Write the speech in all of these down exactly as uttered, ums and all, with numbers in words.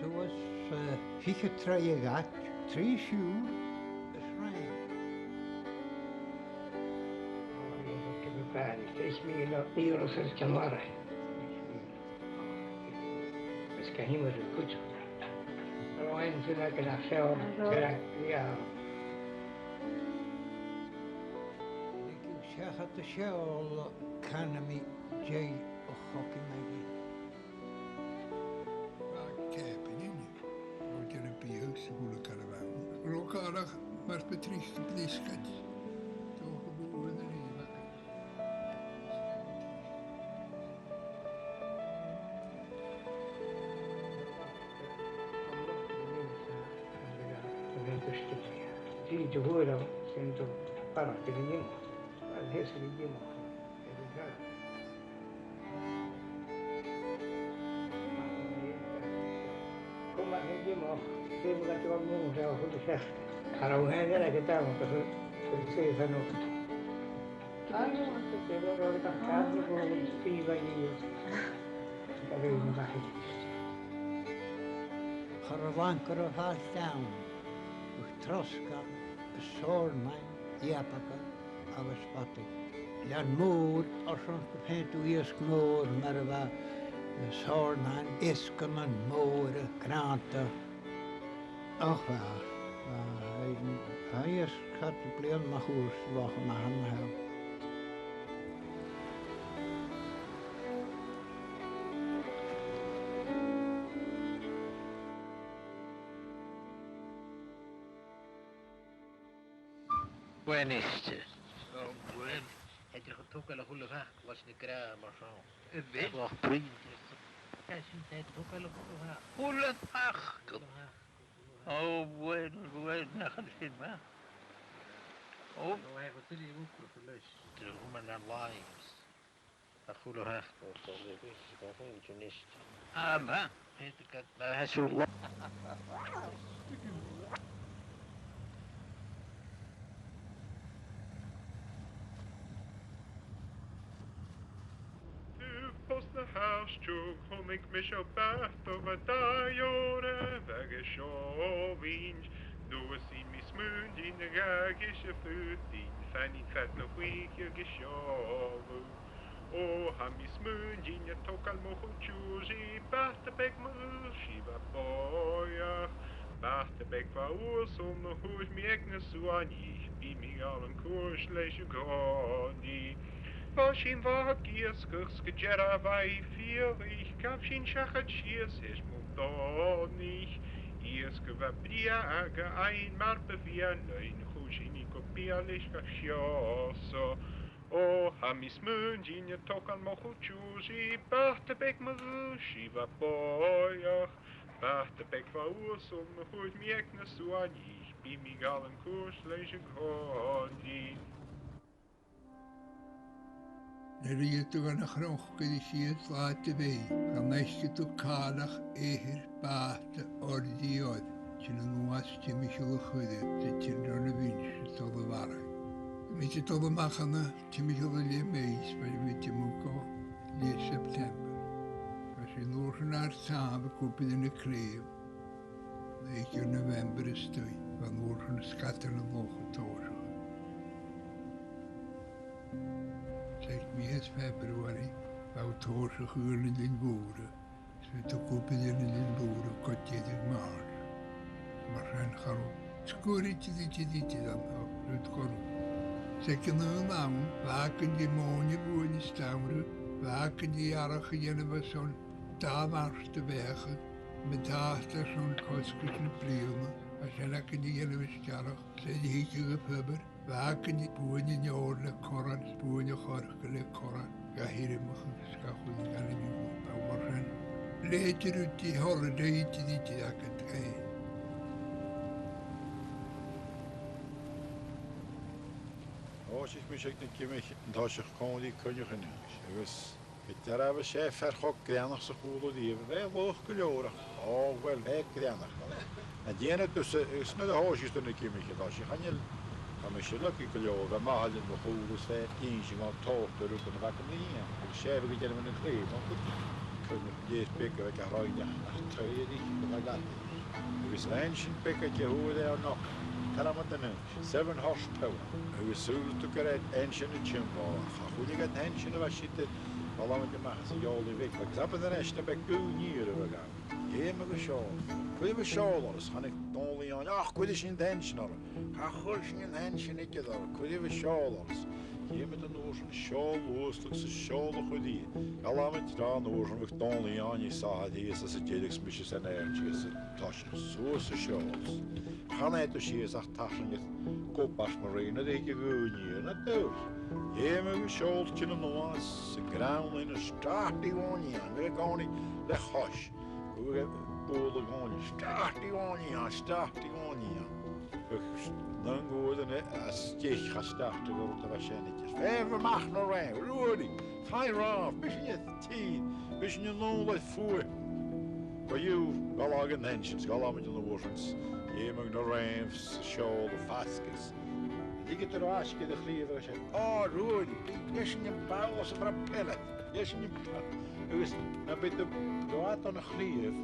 Suas, eh, fichead troigh a dh'fhaid, trì siùil is rèin. Gu bheil trì mìle ìre sa cheann-mhara. Is gu h-ìre a chuid. Roinn sin ag an seol, ag, yeah. Ag seachad a seol, canaidh mi deich a' chogadh maidin. Bha ceap an inne. Ro dèanamh biadh sa h-uile caravan. Ro càradh mar bu trice bliosgaid. Dòcha bu uair na nì. Dì de bhuail sin do barrachd a bhí ann. Well, here's a bhí ann. Cuma hin dimoch, dim go dtí an mún seo chun do seach. Ar an bhfuil aon aige dam go chun chun saoil san út. Ar an bhfuil an saoil ar an cad na bhfuil an stíl a dhíos. Ar an bhfuil an bhaithí. Char a bhancar a fáil teann, ach trosga, sórnain, iapaga agus bataí. Lean mòr, airson gu faigheadh tu iasg mòr mar a bha, eh, sórnain, iasgannan mòra, grànda. Och, bha, bha, bha iasg còig bliadhna mun cuairt, bha e math an-seo. Buain èisd. Ò, buain. Tha iad a' togail a h-uile facal leis na gràmair seo. A bheil? Ach brìgh. Tha sin, tha iad a' togail a h-uile facal. A h-uile facal. A h-uile facal. Ò, buain, buain, nach eil sin math. Ò. Ò, tha e gu tuilleadh a' togail leis. The human lives. A h-uile facal, so the, this is the thing to nist. Ah, ma. Hit the cut, ma, has your lo- Taobh pos na h-àirde, chunnaic mise bàta a bha dà uair a bheag an seo a bhith. Nuair a bha mi a' smaoineachadh gun do dh'fhàg ise fùthainn, fanainn fad na h-oidhche agus seo. Ò, tha mi a' smaoineachadh gun do thogail mo chùl-deug ri bàta beag mar sin a bha bòidheach. Bàta beag bha uasal na chuir mi aig na Suainich, bidh mi a' gabhail an cuairt leis an-còmhnaidh. Bha sinn a' fàgail iasgach 's gu dearbh bha i fialaich, ghabh sinn seachad sìos air Muldoonach. Iasg a bha brèagha agus fhèin mar bu mhiann, chuir sinn i gu beul leis gach seòrsa. Ò, tha mi a' smaointinn a' togail mo chuid ùr, 's i bàta beag mo dhùis, 's i bha bòidheach. Bàta beag bha uasal na chuir mi aig na Suainich, bidh mi a' gabhail an cuairt leis an-còmhnaidh. Nuair a dh'fhaodadh tu gun a' chnoc gu dè siud latha a bhith, chan fhaiceadh tu càil ach eathar bàta òrdugh, tighinn a-nuas timcheall a' choire, 's a' tighinn ron a' bhinse a' dol a mharbhadh. Bha mi a' dol a-mach ann an timcheall an leth-mìos, bha mi a' tighinn gu leth September. Bha sinn an uair sin air tàmh ag obair air na craobhan. Leth-uair November a-staigh, bha an uair sin sgadain an loch a' tòiseachadh. Seachd mìosan February, bha e a' tòiseachadh air na Linn Mhòra, 's bha iad ag obair air na Linn Mhòra gu deireadh Màrt. Mar sin cha robh sgur idir, idir, idir ann an rud gu ruige. 'S aig an aon àm, bha againn ri mòine bhuainn as t-samhradh, bha againn ri earrach a dhèanamh airson dà Mhàrt a bhith aca, mun tàinig sinn cosgais na bliadhna, bha sin againn ri dhèanamh as t-earrach, 's air a thigeadh am piobar, bha againn ri buain an fheòil le corran, 's buain a' choirce le corran, ga thiormachadh 's ga chluinntinn gan an iùl, bha mar sin. Leth-uair de rudan a h-uile rud, idir, idir agad fhèin. Thòisich mise aig na Cimichean an toiseach còmhla ri Coinneach Aonghais, agus gu dearbh, 's e fear cho greannach 's a chuala riamh, bha e laghach gu leòr ach, ò, uill, bha e greannach. An dèanadh tusa, is nuair a thòisicheas tu na Cimichean, tha sin, chan eil, tha mise lucky gu leòr, bha mo mhàthair leam a' chùl is bha e ag innse dhomh tòrr de rudan a bh' agam ri dhèanamh, agus 's e a bha ga dhèanamh air na craobhan, ach Coinneach, deas beag a bha ga roinn ach, ach taigh a-rithist a bha leat. Agus an einnsean beag aige a fhuair e air nochd, car am madainn, seven horsepower, agus saoilidh tu gur e einnsean a' tiombail, ach cha chuala iad an t-einnsean a bha siud air, bha e a' leantainn a-mach às an eòlas bheag, agus abair an einnsean a bha gu ìre a bha ann. Dh'fheumadh a seòl. Cuiridh a seòl oirre, chanadh Dòmhnall Iain, ach cuiridh sinn an t-einnsean oirre. Cha chuir sinn an t-einnsean idir oirre, cuiridh a seòl oirre. Dh'fheumadh iad an uair sin seòl uasal agus seòl a chur rithe. Ghabh lamairt ron uair sin, bhiodh Dòmhnall Iain an sàth shìos às an deireadh 's mise san àirde às an toiseach suas an seòl. Chan fhaigheadh tu sìos ach tarsainn air gob às mo roinn, nuair a thigeadh an ìre na dubh. Dh'fheumadh a seòl tighinn a-nuas, 's a' greann a' tighinn a-steach ri Dhòmhnall Iain, bhiodh e an-còmhnaidh le chois. Gu bheil e a' bualadh a-mhàin, a-steach ri Dhòmhnall Iain, a-steach ri Dhòmhnall Iain. Agus nan gabhadh e a-steach, cha steach e gu ruige a bha sin idir. Feumaidh a-mach na ràimh, Ruairidh, faigh ràmh, bidh sinn air tìr, bidh sinn a-null air fuath. Gu dè, ghabh e an t-einnsean, 's ghabh e an t-einnsean an uair sin, dh'fheumadh na ràimh 's an seòl a fàsgadh. An tigeadh tu ro fhaisg air a' chraobh agus e, "Ò, Ruairidh, bidh sinn am ball às a' phropeller, bidh sinn am ball." Agus nam biodh tu ro fhada on a' chraobh,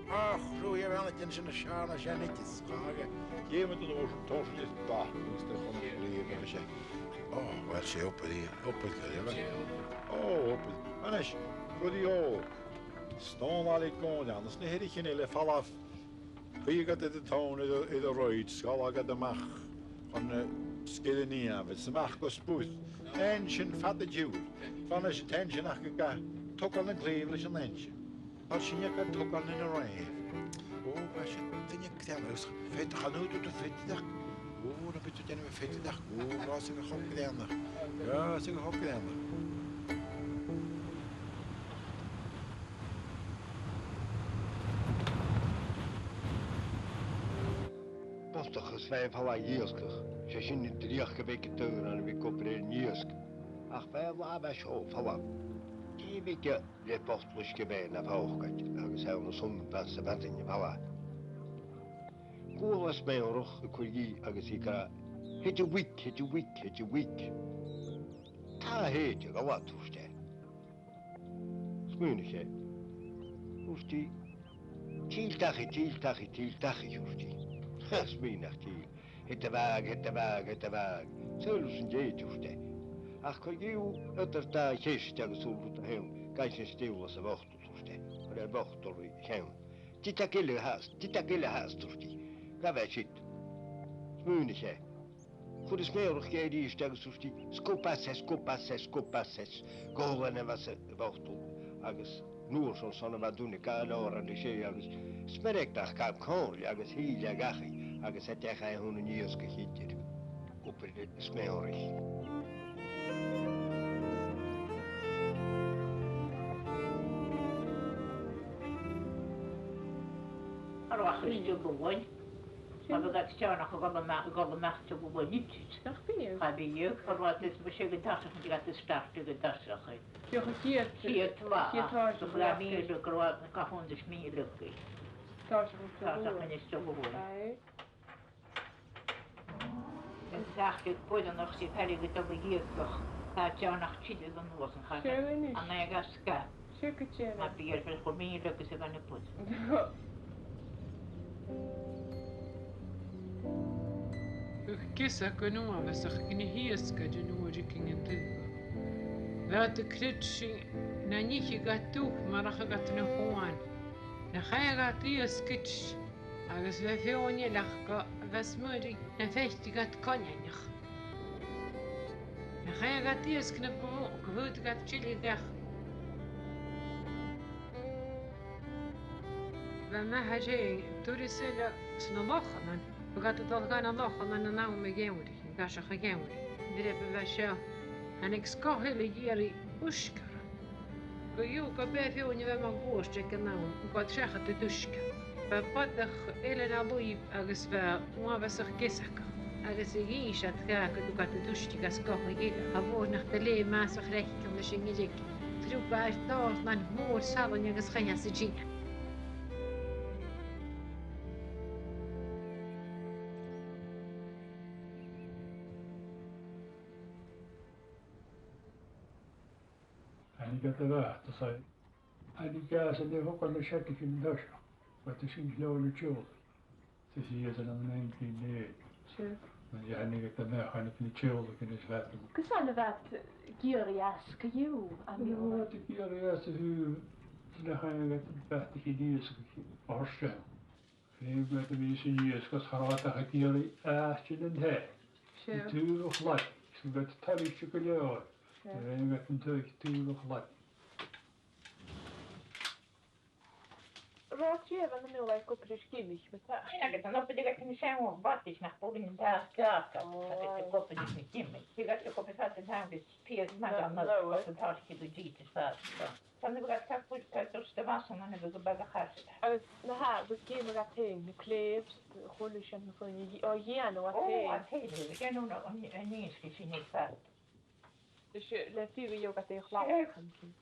ach, Ruairidh, a bheil thu a' dèanamh sin, a' seinn sin idir? Chà, dh'fheumadh tu an uair sin tòiseachadh air bàta agus a-steach chun a' chraobh agus e, "Ò, uill, 's e obair a th' ann, obair gu dearbh." Ò, obair. A-nis, rudeigin òg, 's dòcha gu bheil e a' gabhail ann, 's na h-eathraichean eile a' falbh. Chaidh iad air an tonn air a, air a' rathad, 's ghabh iad a-mach chun na sgìre Nìomhaid, 's a-mach gu Spùir. Einnsean fada an t-siubhail. Bha an t-einnsean aca ga togail nan claidheamh leis an einnsean. Bha sinne ga togail nan ràimh. Ò, bha siud duine greannach, fed-, chan fhaodadh tu feitheamh. Ò, nam biodh tu a' dèanamh feitheamh. Ò, bha sin cho greannach. Bha sin cho greannach. Boltachas a bha am falach iasgaich, 's e sin an dreuchd a bh' aig an t-saoghal a bhith ag obair air an iasg. Ach bha e latha mhath seo falach. Dè bh' aige le botal uisge-beatha na phòcaid agus e ann an sunnd anns a' mhadainn am falach. Chuala e smeòrach a' cur dhith agus i ag ràdh, "Thèid a' mhuic, thèid a' mhuic, thèid a' mhuic." "Tha, thèid, a ghaoil," thuirt e. Smaoinich e. Thuirt i, "Till dachaigh, till dachaigh, till dachaigh," thuirt i. Smaoinich Till. "Thèid a' mhàg, thèid a' mhàg, thèid a' mhàg. Saoil thusa an tèid," thuirt e. "Ach co-dhiù, eadar dà cheist agus aon rud a th' ann, gabhaidh sinn stiall às a' bhotal," thuirt e. Chuir e am botal ri cheann. "Dìreach eile a th' ann, dìreach eile a th' ann," thuirt i. Ghabh e siud. Smaoinich e. Chuir e a smeòrachadh air a-rithist agus thuirt e, "Sgubas e, sgubas e, sgubas e." Ghabh e a-mach às a' bhotal agus an uair sin, 's ann a bha duine a' gabhail òran ris fhèin agus smear e dha cab còmhla agus thill e dhachaigh agus cha deach e chun an iasgaich idir. Obair smeòraich. Ar a' chiste bhuain. Sin. Mar a bha gad teannach a' gabhail a-mach, a' gabhail a-mach do bhuain idir. Nach bi? Cha bhi, ar a' chiste, bha sibh gan toiseachadh, gan toiseachadh. Deoch a chiad. Chiad mhath. Chiad mhath. Bha mìle gu robh na gabhainn is mìle gu. Toiseachadh is do bhuain. Aye. An seachd aig buileanach 's e peile gu dol a dh'iasgach, tha teannach tilleadh an uair sin chaidh. Sure, a-nis. An e gasca. Sure gu dearbh. Tha beer bheil chomh mìle agus a bha na buil. Ach gus a gun uabhasach gun a hiasgaid an uair a cinn an taobh. Bha do crid sin na nich a gad dubh mar ach a gad na huan. Na chaidh a gad iasgaid. Agus bha feadhainn eile aca, bha smuiri na feithte gad coineanach. Na chaidh gad iasg na bò, gu bhùd gad tilleadh dhachaigh. Bha m' athair fhèin, turas eile sna Lochannan, bha gad a' dol gu na Lochannan an àm a' gheamhraidh. An toiseach a' gheamhraidh. Nuair a bha seo, thàinig sgoth eile a dh'iarraidh uisge. Gu dè, gu bheil e feadhainn a bha mun cuairt aig an àm, gu bheil seachad an uisge. Bha bodach eile na lùib agus bha uabhasach geas aca. Agus a dh'innse iad dha gun tug iad an uisge dha sgoth eile, cha mhòr nach do leum e às a chraiceann leis an uisge. Trugadh e air dòrnan mòr salainn agus chaidh e às a dìnnear. Thàinig iad a-mach, 's e, thàinig iad às an dèidh thogail na seacaid an toiseach, bha iad a' sìneadh leotha na teaghlaich. 'S e, 's e, 's e an aon cinn a th' ann. Sure. Nuair a thàinig iad a-mach, thàinig na teaghlaichean is bha iad. Gus an robh iad ag iarraidh iasg a-riamh, am... Bha iad ag iarraidh iasg a-riamh, 's nach fhaigheadh iad am bàta sin iasg a thoirt dhaibh. Feumaidh iad a bhith san iasg agus cha robh iad ach ag iarraidh àite nan taigh. Sure. An taobh a' chladaich, 's bha iad toilichte gu leòr. Sure. Feumaidh iad an taigh taobh a' chladaich. Rud a bha na miolaibh ag obair air giomaich, ma-thà. Agus an obair aig an seann bhàta is nach b' urrainn dha gabhail. Ó, agus aye. Ag obair air na giomaich. Bha iad ag obair fad an t-àm agus piast math... No, no. Agus an t-àirc gu dìth is fad. Chan eil agad ach buidheann, chan eil agad ach buidheann, chan eil agad ach buidheann. Agus na h-, bha giomaich agad fhèin, na clèibh, a h-uile sìon, na h-uile sìon a dhèanadh agad fhèin. Ó, agad fhèin, a dhèanadh na, an, an iasg sin is fad. Is, eh, le fios agad a' chladaich. Sure. An cinn.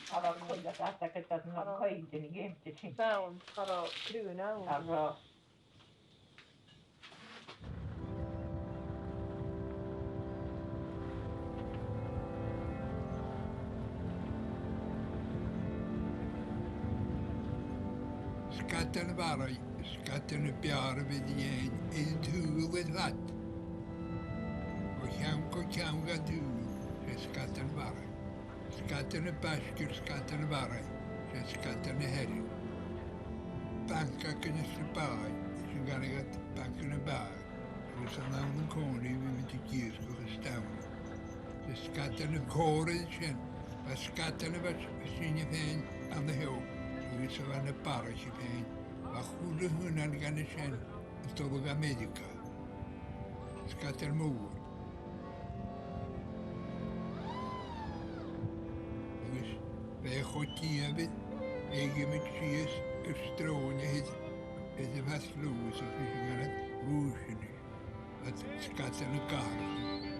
Cha robh coille agad, agad, agad, no coille den gheamta sin. Cha robh, cha robh criuthan ann. Cha robh. 'S gad a bheir iad, 's gad a bheir iad, bhiodh iad a' dèanamh air an t-saoghal air fad. O cheann gu ceann dhen t-saoghal, 's e 's gad a bheir iad. 'S gad a bheir iad, 's gad a bheir iad, 's e 's gad a bheir iad. Banca gun a' bhàigh, is an gàrradh Banca na Bàigh. Agus an ann an-còmhnaidh bhiodh iad ag iasgach is damhna. 'S e sgadan a' chòmhraidh sin, bha sgadan a bha sinne fhèin ann a sheo, agus a bha na barraichean fhèin, bha a h-uile duine againn sin a' dol gu Ameireaga. Sgadan mòr. Agus bha e cho dìomhair, bha e a' gabhail sìos air sròin a thèid, a thèid a' fàs luath, 's a bha sin gan a' Rùisean. Agus sgadan a' gabhail.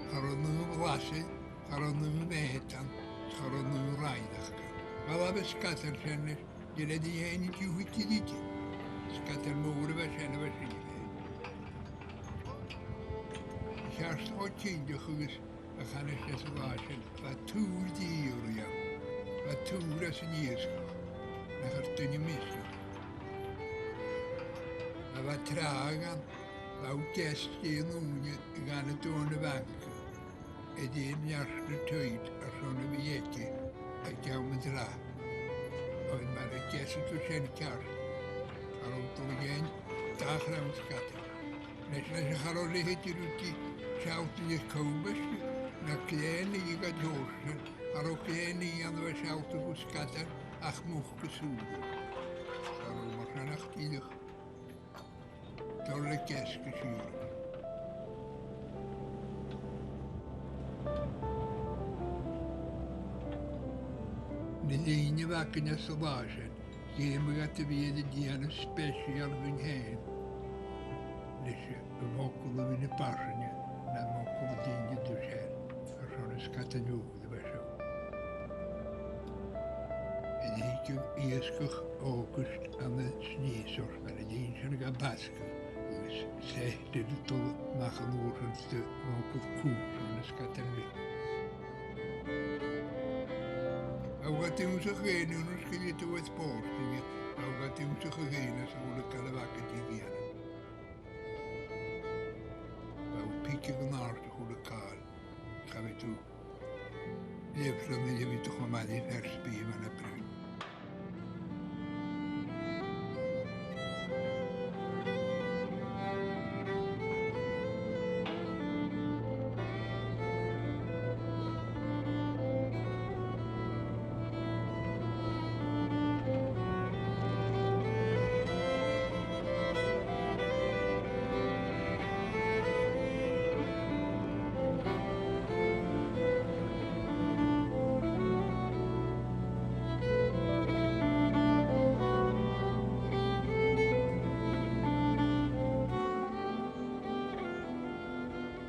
Cha robh an aon bhlas air, cha robh an aon mheud ann, cha robh an aon rathad aca. Bha làmh an sgadain sin leis, dh'fhaodadh tu fhaighinn an-diugh thuige idir. Sgadan mòr a bha sin, a bha sin fhèin. Cheart cho cinnteach agus a chanas iad san latha sin, bha tùr dìreach ann. Bha tùr anns an iasgach, nach robh duine miosa. Bha tràghad ann, bha thu deas dhan ùine a dh'fhanadh tu ann am banca. Air aon neart na taigh airson a bhith aige aig àm an t-sràid. Oir mura deasadh tu sin ceart, cha robh thu a' dol a dhèanamh Dà chrann sgadain. Leis, leis a' chàr a leithid a ruigeadh sealltainn air combaist, no glèidheadh iad gu deòrsan, a' ruith glèidheadh a dhèanamh a' sealltainn gu sgadain ach muc gu sùil. Cha robh mar sin ach dìreach dol le geasgadh siar. Na daoine a bh' againne san latha sin, dh'fheumadh iad a bhith air an dèanamh speisialta dhuinn fhèin, leis a' mhogail a bhith na b' fharsainge na mogail daoine an turas sin, airson an sgadain ùr a bha seo. An dèidh iasgach August ann an Snìos, mar a dh'innis sinn, ga bhasgadh, agus 's e a' dol a-mach an uair sin 's a' mhogail cùis airson an sgadain bheag. Bha iad ag ionnsachadh fhèin, ionnsachadh iad a bhith spòrsail, bha iad ag ionnsachadh fhèin às a h-uile càil a bh' againn ri dhèanamh. Bha thu a' pigeadh an àirde a h-uile càil, cha bhiodh tu lèir-bhliadhna, cha bhiodh tu cho math ri fear spìomhan a bruidhinn.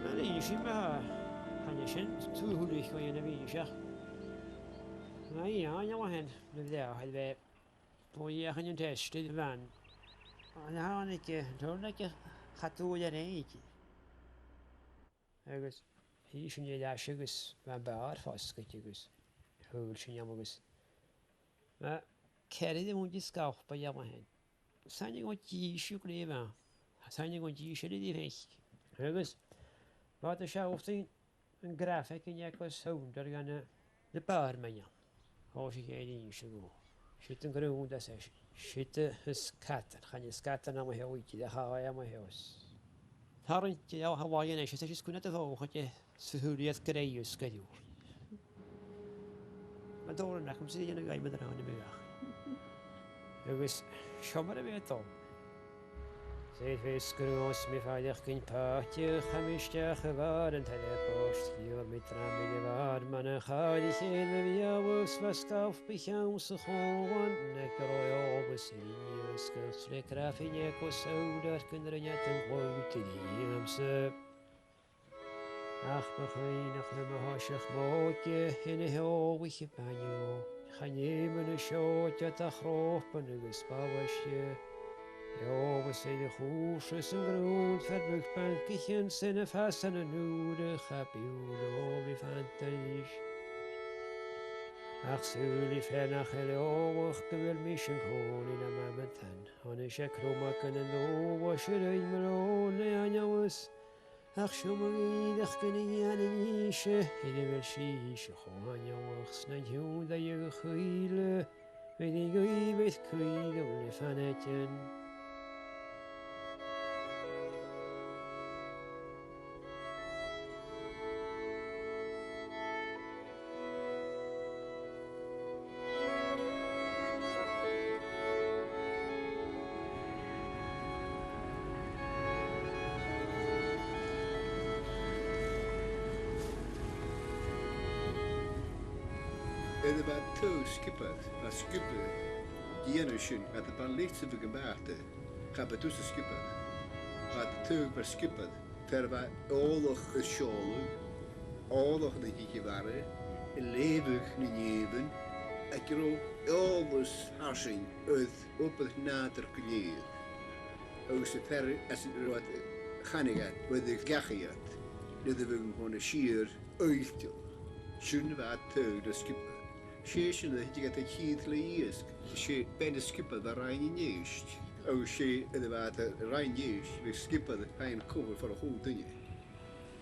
An e sin mar a tha, chan e sin, 's e tuathalaich a bh' ann a bha seach. Aidh, aidh, an uair sin, na bhliadhnaichean, bha buidheachan an t-aiste a bh' ann. An tàinig e, an tàinig e, cha d' fhuair e air èiginn. Agus shuidh sinn air ais agus bha am bàrr fosgailte agus shaoil sinn ann agus bha ceathrar a bh' ann de sgalpa a dh'fhalbh fhèin. Shàinig an dithis gu lèir ann. Shàinig an dithis eile ri fhaicinn. Agus bha iad a' sealltainn an graphic an eagal sound air gan na bàrr mhòra. Thòisich e ag innse dhomh. Siud an grunnd, ars esan. Siud an sgadain. Chan e sgadan a bh' ann idir, ach a bh' ann. Tharraing e a-mach a' bhàrr a-nis, is e sin cunnart a' bhòthaich, is e a thug iad greis sgaoileadh. An dòigh a chunnaic mi sin a dhèanamh, gabhaidh mi an rann a-mach. Agus seo mar a bha e a' dol. Saoil fèis gur e seo mi faireachdainn pàirt, chaidh mi a-steach a bhàrr an taigh le bòrd, sgaoil mi dram air a' bhàrr, mar a chaill e fhèin a bhith agus bha sgalpa a cheann sa chòmhlan, ag ràdh eòlas air an iasg, le graphic an eagal sound air gan rinn iad an gluasad a-riamhsa. Ach bu chaomh leam a thoiseach m' òige, ina theaghlach a' bainne, chan fheum an seo iad a' chropan agus balaiste. Eòlas air a' chùrsa 's an grunnd, fear beag banc a chionn 's na fasan an ùra, cha b' urrainn dhomh a bhith fanta ris. Ach saoil am fear nach eil eòlach gu bheil mise an-còmhnaidh nam amadain, oir 's e cromagan an dùthchas a rinn mo ròl le aineolas. Ach seo mo dhìreach gun a dhèanainn innse, air a bheil sibhse cho aineolach 's nan tionndadh a chuibhle, bheir i dhuibh air cuibhreann le fanaidean. Air a bha taobh sgiobair, bha sgiobair, dhèanadh sin, air a bha leithid sa bhog am bàta, cha b' e tusa sgiobair. Bha taobh bhur sgiobair, fear a bha eòlach air seòladh, eòlach air na h-oidhchean mhara, a' leughadh nan ìomhain, ag ràdh eòlas fharsaing air obair nàdair gu lèir. Agus am fear às an robh iad, chanadh iad, bha iad a' gabhail iad, nuair a bhiodh an còrr nas fheàrr oillteil. Sin a bha taobh na sgioba. 'S e sin a thigeadh iad a chèilidh le iasg, 's e bean na sgioba a bha a' roinn an èist. Agus 's e nuair a bha iad a' roinn èist, bhiodh sgioba a' faighinn cobhair bho chòig duine.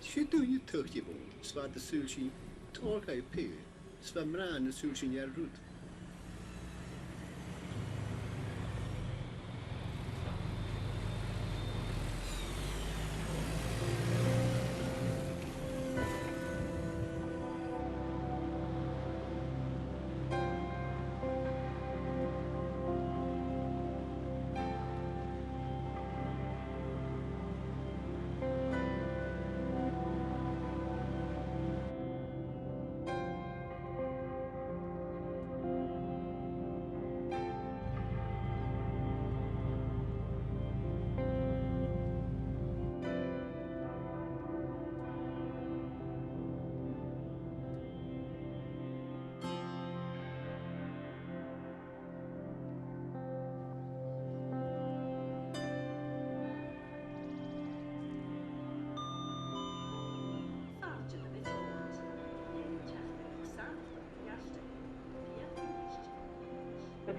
'S e duine a' toirt dhomh, 's bha iad a' saoilsinn tòrr dhaibh pè, 's bha mnathan a' saoilsinn air rud.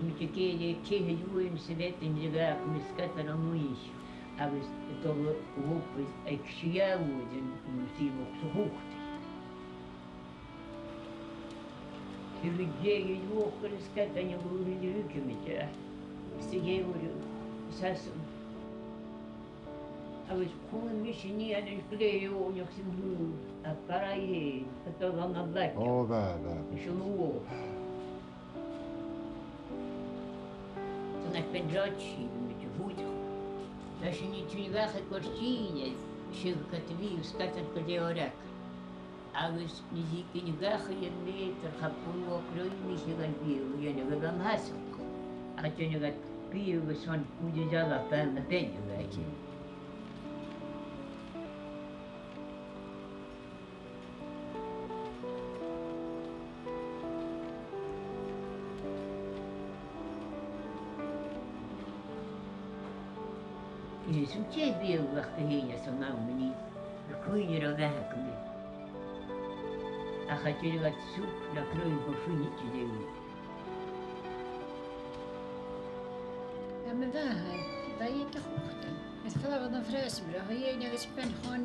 Bha mi ag èirigh ceithir uairean sa mhadainn le gach mi sgadan a-muigh agus a' dol a dh'obair aig sia uairean an uair sin bho chluich. Bha mi ag èirigh luachmhor an sgadain a dh'fhuiling rium-sa, sa gheamhradh, Sasainn. Agus chunnaic mise nighean glè dheònach san t-saoghal, a' barail fhèin, a' dol ann an laige. Ò, bha, bha. Is an uair. San aig ben George sin, mu dheidhinn. Leis an nì tine bheacha gur tine, siud gu bhith sgadan gu leòr aca. Agus nì sinn gin gacha an meatair cha b' urrainn dhomh grunn mise gan biadh a dhèanamh gu bheil am hasan. A dhèanamh gu biadh agus fan bhuide dealach bean na bean a bheith. Is an tè bhiodh ach go hèine san àm a nì, a' cuimhneachadh a bheatha gu mi. Ach a' dèanamh sùp na cruinn gu fuinnichte leotha. Am bheatha, bha i de chuchtain. Is fada an fhreasamra, a dhèanamh agus ben chun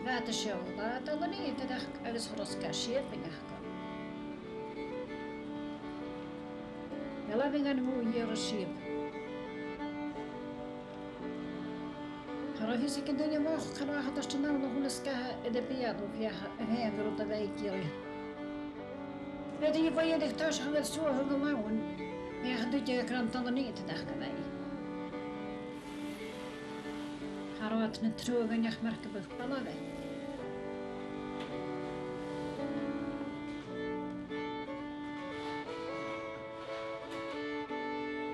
bhad a seo, bha a' dol an ìre dheach agus chorosga siar bhineach. Bheil a bhith gan mhù dhìreach siar. Cha robh fhios aig an duine moch, cha robh iad a' dèanamh a h-uile sgath a bhiodh iad a' feuchainn, a' feuchainn gu robh a bheith ag iarraidh. Bha i a' faighinn ag toiseach a' suathadh gu math, bhiodh an duine ag ràdh an dol an ìre dheach gu bheil. Cha robh iad na truaghain ach mar gum biodh balla bheith.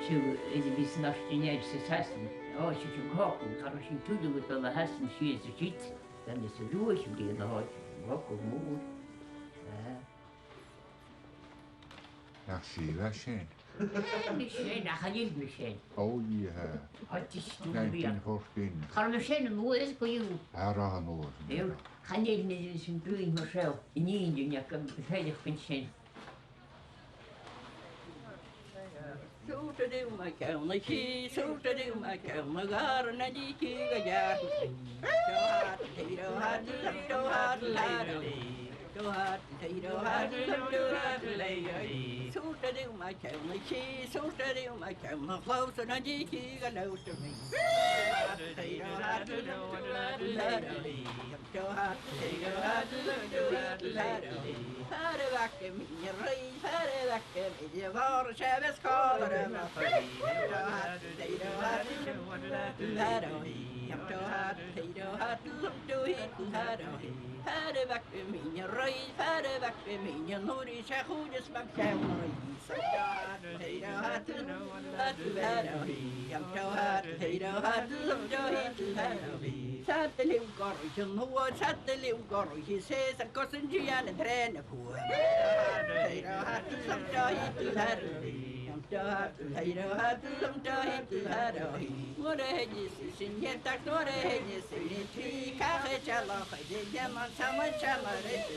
Siud, is bhiodh sinn a' dèanamh sa Sasainn, ò, siud an cogadh, cha robh sinn tuilleadh a' dol a Shasainn sìos is siud, gan is a' luaidh sin bhiodh na h-òige, an cogadh mòr. Ah. Nach sibh a bha sin? Bha mi sin, ach chan eil mi sin. Ò, yeah. Ò, tìs tu bhìo. Nineteen fourteen. Cha robh mi sin an uair is gu dè. Cha robh an uair. Bha, chan eil mi sin bruidhinn mar seo. An inntinn ach am faireachdainn sin. Sùrtar rium a' cheann a chì, sùrtar rium a' cheann a' ghàrr, na dìgidh a' ghearr. Sùrtar rium a' cheann a chì, sùrtar rium a' cheann a chleòs, na dìgidh a' leòs mi. Fear a bh' agam, a rì, fear a bh' agam, a bhàr, seabhas còmhla ri mo chroí. Fear a bh' agam, a rì, fear a bh' agam, an uair sin chuidicheas mi ceann a rì. Sad a liù goraich an uair, sad a liù goraich is é, sa cosan dìon an trèana fuar. Nuair a thèid sinn a-steach, nuair a thèid sinn a trì, caithfidh sealach a dhèanamh an t-seann, an seann rud.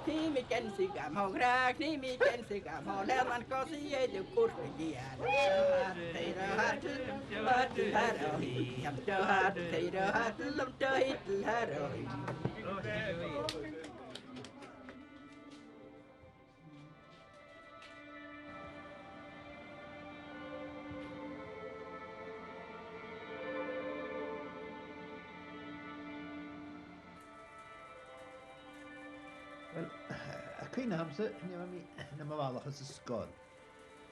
Nì mi geansaidh gam ghràdh, nì mi geansaidh gam leannan, cosaicheas tu cùrsa dìon. Uill, a' cuimhne agamsa, nuair a bha mi nam bhalach san sgoil,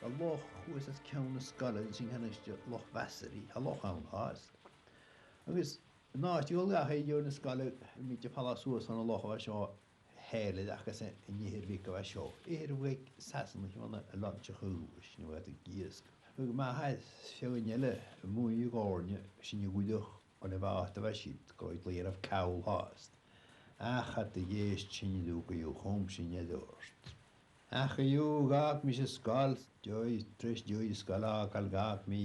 bha loch shuas os cionn na sgoile, sin a chanas iad Loch Vasari, tha loch ann fhathast. Agus an àite a dhol dhachaigh dhan sgoil, bha mi a' falbh suas chun an loch a bha seo, a' sealltainn air an eathar bheag a bha seo. Eathar bheag Sasannach a bh' ann a' leantainn a' chaolais, no a' dol gu h-iasg. Agus ma tha feadhainn eile a-muigh an Dòrna, sin a' ghuidhe on a' bhàta a bha siud, gu robh iad a' leughadh call fhathast. Ach cha do dh'èist sinne riutha gu chùm sinne air adhart. Ach co-dhiù, dh'fhàg mise an sgoil, deoch, treis deoch an sgoil fhàgail, dh'fhàg mi,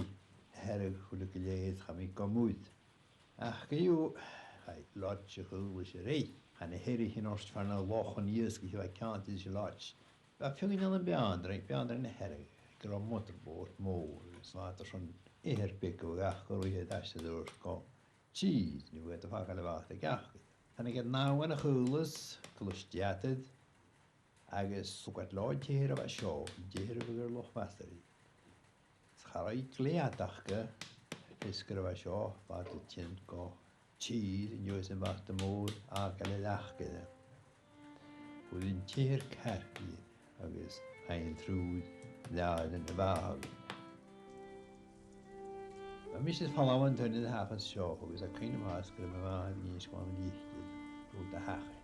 a thairgse a h-uile gu lèir, chaidh mi gu muir. Ach co-dhiù, Chaidh loidse a chur leis a' reic. Thàinig na h-eathraichean ort far na lochan iasgaich a bha ceangailte ris an loidse. Bha feadhainn ann am Beanndraigh, Beanndraigh na Hearadh, aig an robh motorboat mòr, agus bha iad airson eathar beag a bh' aca gu ruith iad a-steach gu tìr, no gu facal a bh' aca. Thàinig iad an-àird a chaolas, Colaiste Eadair, agus thug iad leotha an t-eathar a bha seo, an t-eathar a bh' air Loch Bhasairidh. Is cha robh glè fhada aca, feasgar a bha seo, bha iad a' tighinn gu tìr, an dèidh sin bha iad a' mòr fhàgail a leac aca. Fhuair an t-eathar cearc agus chaidh an triùir leatha na bhàthadh. Bha mise a' falbh an turas a thachair seo, agus tha cuimhne agam gun robh mo mhàthair ag innse dhomh an t-eathar a thachair.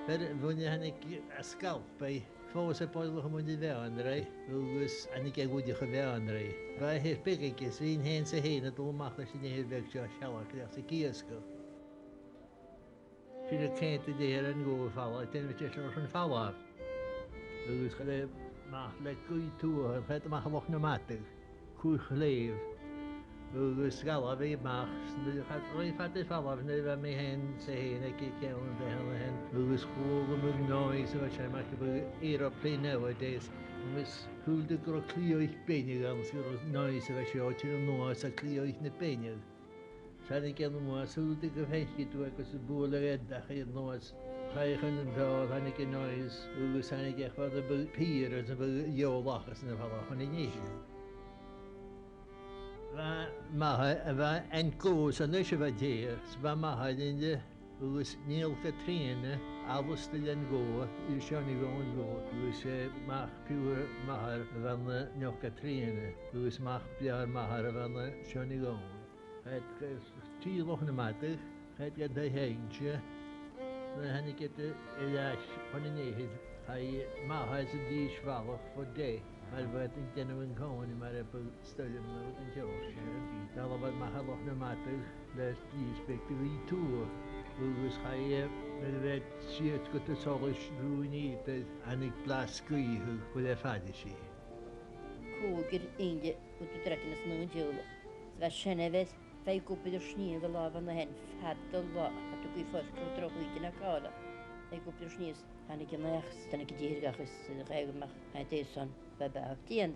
Bha, bhuainn, thàinig e à Sgalpaigh, phòs e boireannach a-muigh ann am Beanndraigh, agus thàinig e a-mach à Beanndraigh. Bha eathar beag aige, 's bha i fhèin 's e fhèin a' dol a-mach leis an eathar bheag seo a shealg, leis an iasgach. Sin a' ceangal an eathar an gobha falbh, dèanamh deis airson falbh. Agus chaidh e a-mach le gaoith tuath, chaidh e a-mach à Loch nam Madadh, Cùil Chlèibh. Agus dh'fhalbh e a-mach, 's nuair a chaidh, rinn fada air falbh, nuair a bha mi fhèin, 's e fhèin aig a' cheann a bh' ann fhèin. Agus chuala mi an noise a bha sin, mar gum biodh aeroplane nowadays. Agus shaoil thu gun robh cliathaich beinne ann, 's gun robh noise a bha seo, tha an noise a' cliathaich na beinne. 'S thàinig e a-nuas, shaoil thu gun fhaiceadh tu e agus a' bualadh air dòigh a-nuas. Chaidh e chun an taigh, thàinig an noise, agus thàinig e far am biodh pier, agus am biodh eòlach, agus na fala chun an èisg. Bha m' athair, bha an gobha san ois a bha dèidh, 's bha m' athair innte, agus Niall Catrìona, Alasdair an gobha, air Seonaidh Eòin an gobha, agus, eh, mac piuthar m' athar a bh' ann an Niall Catrìona, agus mac beatha m' athar a bh' ann an Seonaidh Eòin. Chaidh iad gu, tìr Loch nam Madadh, chaidh iad gu taigh Sheinn, nuair a thàinig iad air ais chun an eathair, chaidh m' athair 's an dithis bhalach fo deich, mar bu chòir dhaibh dèanamh an-còmhnaidh, mura biodh stoirm no rudeigin an t-seòrsa sin. Dh'fhalbh iad a-mach à Loch nam Madadh le dithis beag de ghaoith tuath, agus chaidh, eh, nuair a bha iad siud gu taigh Solais, Rùn Ìobair, thàinig blas gaoithe gu leth fada sin. Còig air fhichead gu deireadh na seachdain. 'S bha sin a' bheatha, bha i gu bith air snìomh an latha an-sin, fad an latha, a' dol gu foirc gu droch uair na càla. Bha i gu bith air snìomh, thàinig an each, thàinig an t-eathar dhachaigh, 's chaidh a-mach, an dèidh sin, bha, bha tighinn.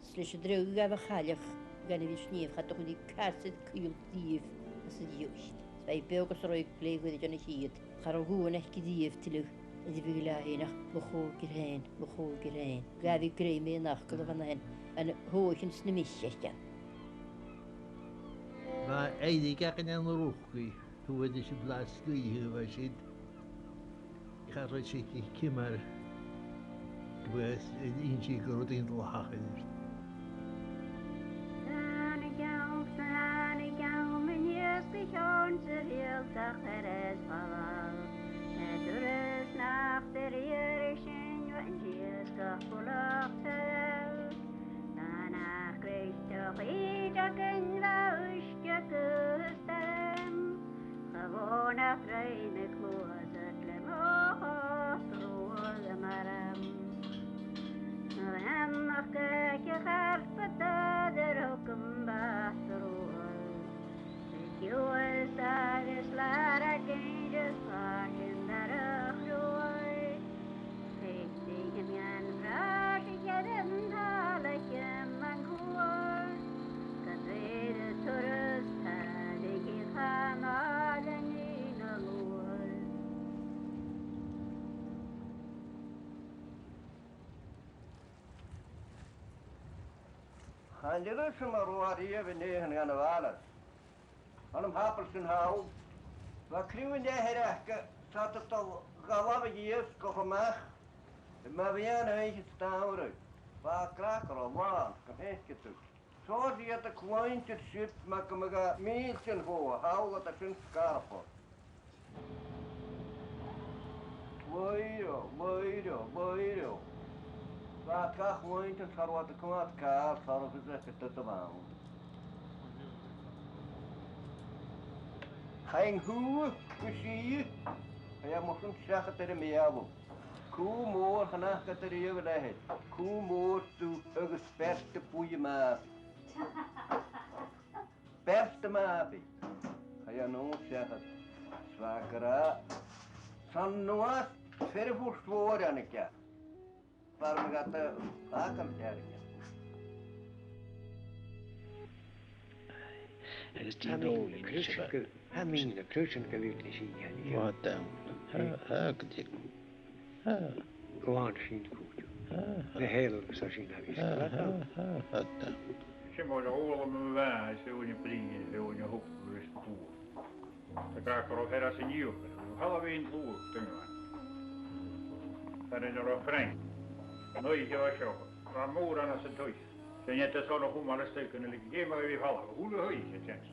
'S leis an dragh a bha a' chailleach, gun a bhith air snìomh, cha do chunnaic i car sa choille dhiubh às an dèidh. 'S bha i beò gus an robh i glè ghoirid on a' chiad. Cha robh guth aice dhiubh tuilleadh, a bhith gu leòr fhèin ach mo chòigear fhèin, mo chòigear fhèin. Ghabh i grèim air an fhacal a bh' ann an sin, an t-òigh sin 's na mìosan. Bha Eilig againn ann an Rùcaidh, tuath ris a' bhlas gaoithe a bha siud. Cha robh i a' tuigsinn ciamar, gu bheil, innsidh gu robh daoine a' dol a thachairt. Thàinig àm, thàinig àm, an iasgaich anns a' bhealach air ais falbh. Tha turas nach d' fhuirich sin, bha an t-iasgach buileach teth. Tha nach greis do chì deacan bha uisge gu stoirm. Cha bhòin ach rinn a' chluasaid le mo chos ruadh am arm. Mo bheannachd aig a' charpad a thug am bat ruadh. Bha ciùil agus làraich agus fàisean darach ruadh. Thèid i a' meadhan-bhràis a dh'fhearann thall a chì mi an cuairt. Ged a bheir an turas tàladh i chan fhàil an nì na luair. Chan eil fhios agam an robh e riamh an fhèithean dhan a' bhaile. Ann am Hapilton thall, bha criomag an eathair aca, 's iad a' dol a dh'fhalbh a dh'iasgach a-mach, ma bhiodh e an oidhche 's an t-samhradh. Bha an cnoc ro làn, gum faiceadh tu. 'S iad a' cluinntinn siud mar gum biodh mìltean fodha, thall iad an sin sgaradh. Laoireamh, laoireamh, laoireamh. Bha iad ga chluinntinn, 's cha robh iad a' coimhead càil, 's cha robh fios aca dè bh' ann. Chaidh an cù gu sìth, chaidh e mar sin seachad air am beulaibh. Cù mòr, chan fhaca iad e riamh a leithid. Cù mòr dubh agus beirt de bhuidhe màth. Bearta math a bhith. Chaidh an uair seachad. 'S bha gu robh san uair fear a' phort mhòr ann an cearc. Bha mi gad fhacal cearc. Agus tha mi na cruisean gu, tha mi na cruisean gu bhith na sí. What the hell? Ha, ha, go dtí. Ha. Glan sin cúte. Ha, ha. Na héil agus a sin a bhí. Ha, ha, ha, ha, ha. Sin mar a chuala mo mhàthair, is ùine brí, is ùine thupa, is bua. Tá gach rud ar as an iúchan, thalla bhín dlúth, duine. Tá na rá Frank. Nó í seo seo. Tá mór an as an tuis. Sin iad a sona chumal is tuican a lig géim a bhí falla, húla thuis a teans.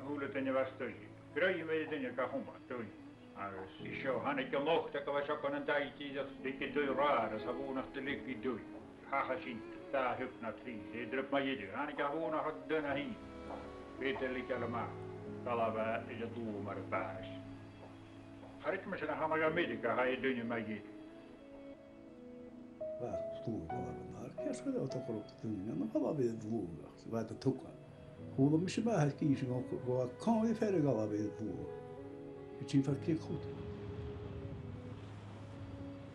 Húla duine bheas tuis. Greim é duine ga chumal, duine. Agus í seo, tháinig an locht acu bheith seo gon an daid idir, lig i dúi ráir, is a bhúnach de lig i dúi. Thacha sin, dá thiuc na trí, sé drip mar idir, tháinig a bhúnach a duna hí. Bhí de lig eile mar, dá lá bheith idir dlúth mar a báis. Charit mar sin a tháinig a midig a thaigh duine mar idir. Bha dlúth a bhí ann, ceart go leor, tá cuireadh duine ann, bha a bhí dlúth, bha a tugadh. Chuala mise m' athair ag innse dhomh gu, gu bheil còmhradh fear a' gabhail a bhith bhuaithe. Bha sin far críoch chut.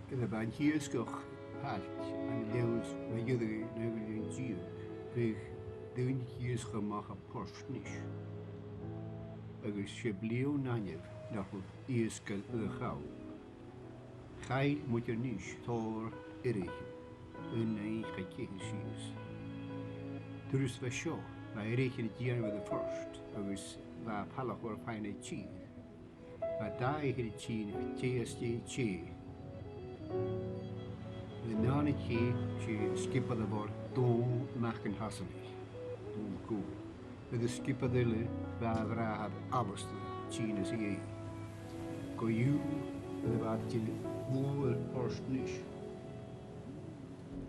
Nuair a bha an t-iasgach thaic, an leabhar na ghiorraidh na ghiorraidh an tír, bhiodh daoine ag iasgach a-mach à Port Nis. Agus 's e bliadhna an-diugh nach robh iasgair a' chall. Chaill muinntir Nis tòrr eathraichean, aon nighean cha ceithir sìos. Turas bha seo, bha eathraichean a' dèanamh air a' phort agus bha a' falach air faighinn à tìr. Bha dà eathar a' tighinn tè às dèidh tè. An dàrna tè, 's e sgiobair a bh' oirre, Dòmhnall Mac an Tasanaich, Dòmhnall Gobha. Bha an sgiobair eile, bha a bhràthair Alasdair, a' tighinn às a dhèidh. Co-dhiù, nuair a bha iad a' dol air Port Nis,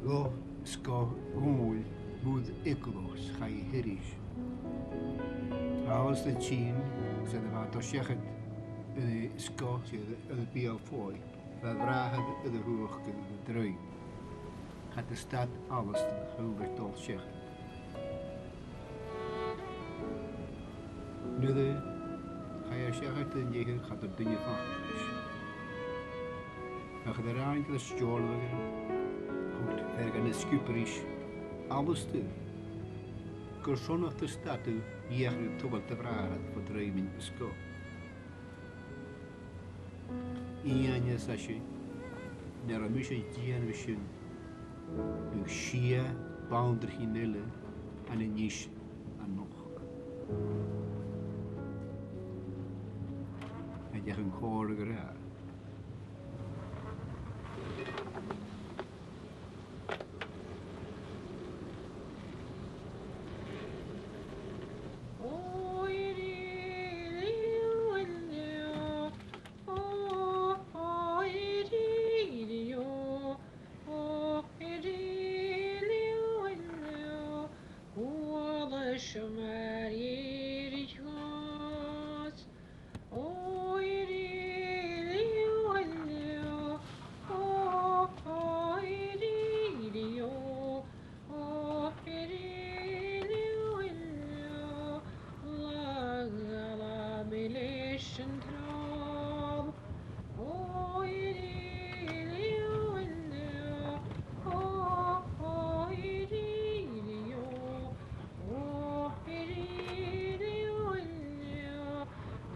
ghabh sgoth Dhòmhnaill bùrn eagalach 's chaidh e thairis. Alasdair a' tighinn, 's nuair a bha e a' dol seachad air an sgoth, air, air a beul-phuill, bha a bhràthair air a thruaigheachd air an druim. Cha do stad Alasdair a-riamh a' dol seachad. Nuair a chaidh e seachad air an eathar, cha do rinn duine fhathast ris. Ach nuair a ràinig iad an steòrnabhagh, thuirt fear dha na sgiobairean ris, "Alasdair, carson a tha thu a' stad a dh'fheuchainn ri taobh do bhràthar bho dhruim an sgoth?" Dh'inns e ris, "Nan robh mise a' dèanamh sin, bhiodh sia banntraichean eile ann an Nis a-nochd." An deach an còrr a ràdh.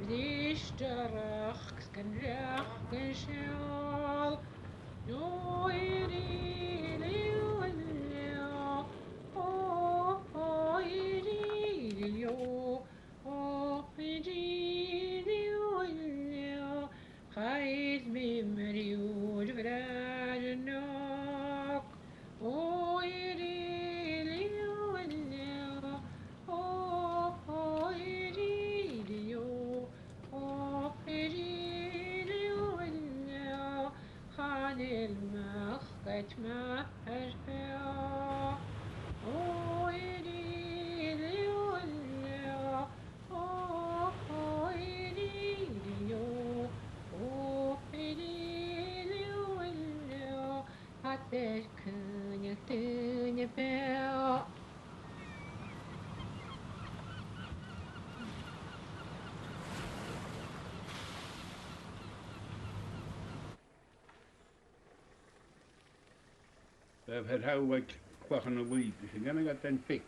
Bhris do rachd gan reachd an seall. Chaidh mi mar iùr bhreathnaich. Chan eil mac ait math air feadh. Cad air cuimhneachadh duine beò? A' fear thall aig Clachan a' Laoidh, 's e an t-ainm a bh' air an pig.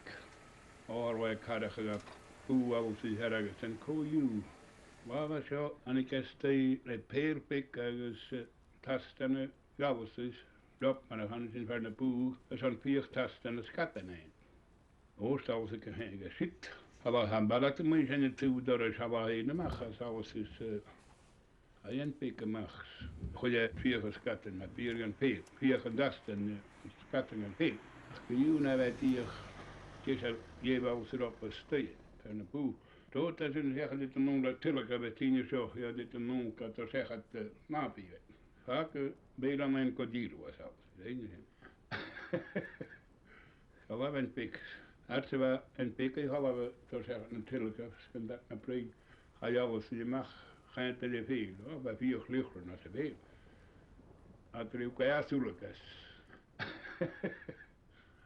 Oir bha e a' cur air a' bhùth agus an co-dhiù. Bha e seo, thàinig e a-staigh le pàirt beag agus, eh, tastan a' ghalas is rob mar a chanas sinn fear na bùth, is an fhiach tastan a' sgadan fhèin. Ò, 's toil leis a h-aon siud. Tha bha am baile a' muigh sin an taobh dorais, tha bha fhèin a-mach, 's toil leis, eh, a dhèanamh beag a-mach. Chuir e fiach a' sgadan, na b' fheàrr dhan fhèin, fiach an tastan, eh, sgadan dhan fhèin. Ach gu dìreach na bha e dìreach, dè seòrsa, dh'èigh e a-staigh, fear na bùth. Tha, tha sin seachad le do mhòine, tilg a bha tinn seo, dh'fheumadh do mhòine gad seachad, eh, na bhith. Fàg, eh, bèile an aon gu dìreach, 's toil leis, rinn e sin. Tha bha an pig. Air sa bha an pig a' falbh, tha seachad na tilg, 's gun dad na prìd, chaidh a-staigh a-mach, chaidh e le fèill, o, bha fiach liuthran às a bheil. A' triall gu às uile gus.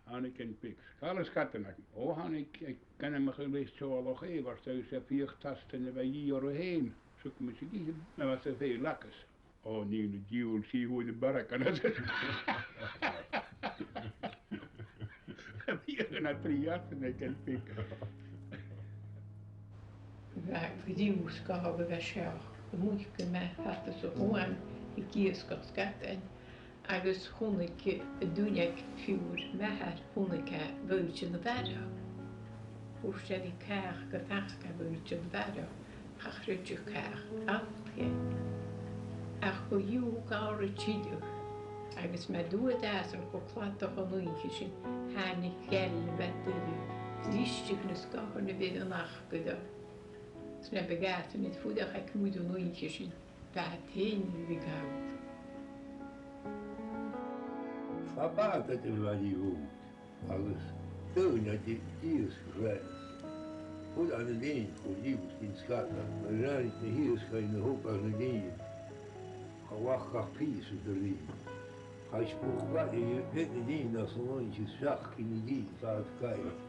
Thàinig an pig. Càil a' sgadan agam. O, thàinig e gun a-mach a-rithist seo a-mach e, bhar 's e fiach tastan a bha dhìth oirre fhèin. Thug mise dhi, na bha sa fhèill agus. O, nì na diabhal sìth bhuainn am barrachd ann. Bha e na trì às an aig an pig. Bha gu dearbh sgàth a bha seo, a-muigh gu math fada sa chuan, ag iasgach sgadain, agus chunnaic an duine aig fiughair m' athar, chunnaic e bhoilltean a' bharra. Thuirt e ri càch gum faca e bhoilltean a' bharra, cha chreideadh càch a bh' ann. Ach gu dheò gàrradh tilleadh, agus ma dh'fhuair e às ar gu cladach an oidhche sin, thàinig geal a bha duilich, a' briseadh na sgòthan a bh' air an acair. 'S nam biodh àite nad fuireach aig muir an oidhche sin, bha e fhèin ri gabhail. Bha bàta aig an bhaile bhò, agus daoine a' dì-, dìosgadh. Chuir e na daoine gu lìbhte gun sgadan, a rinn na h-iasgairean a thogail na daoine. Cha bhiodh ach pìos a dh'fhalbh. Chaidh spùc gaile, bhiodh na daoine às an oidhche seachdain a dh'fhalbh, fad gaoith.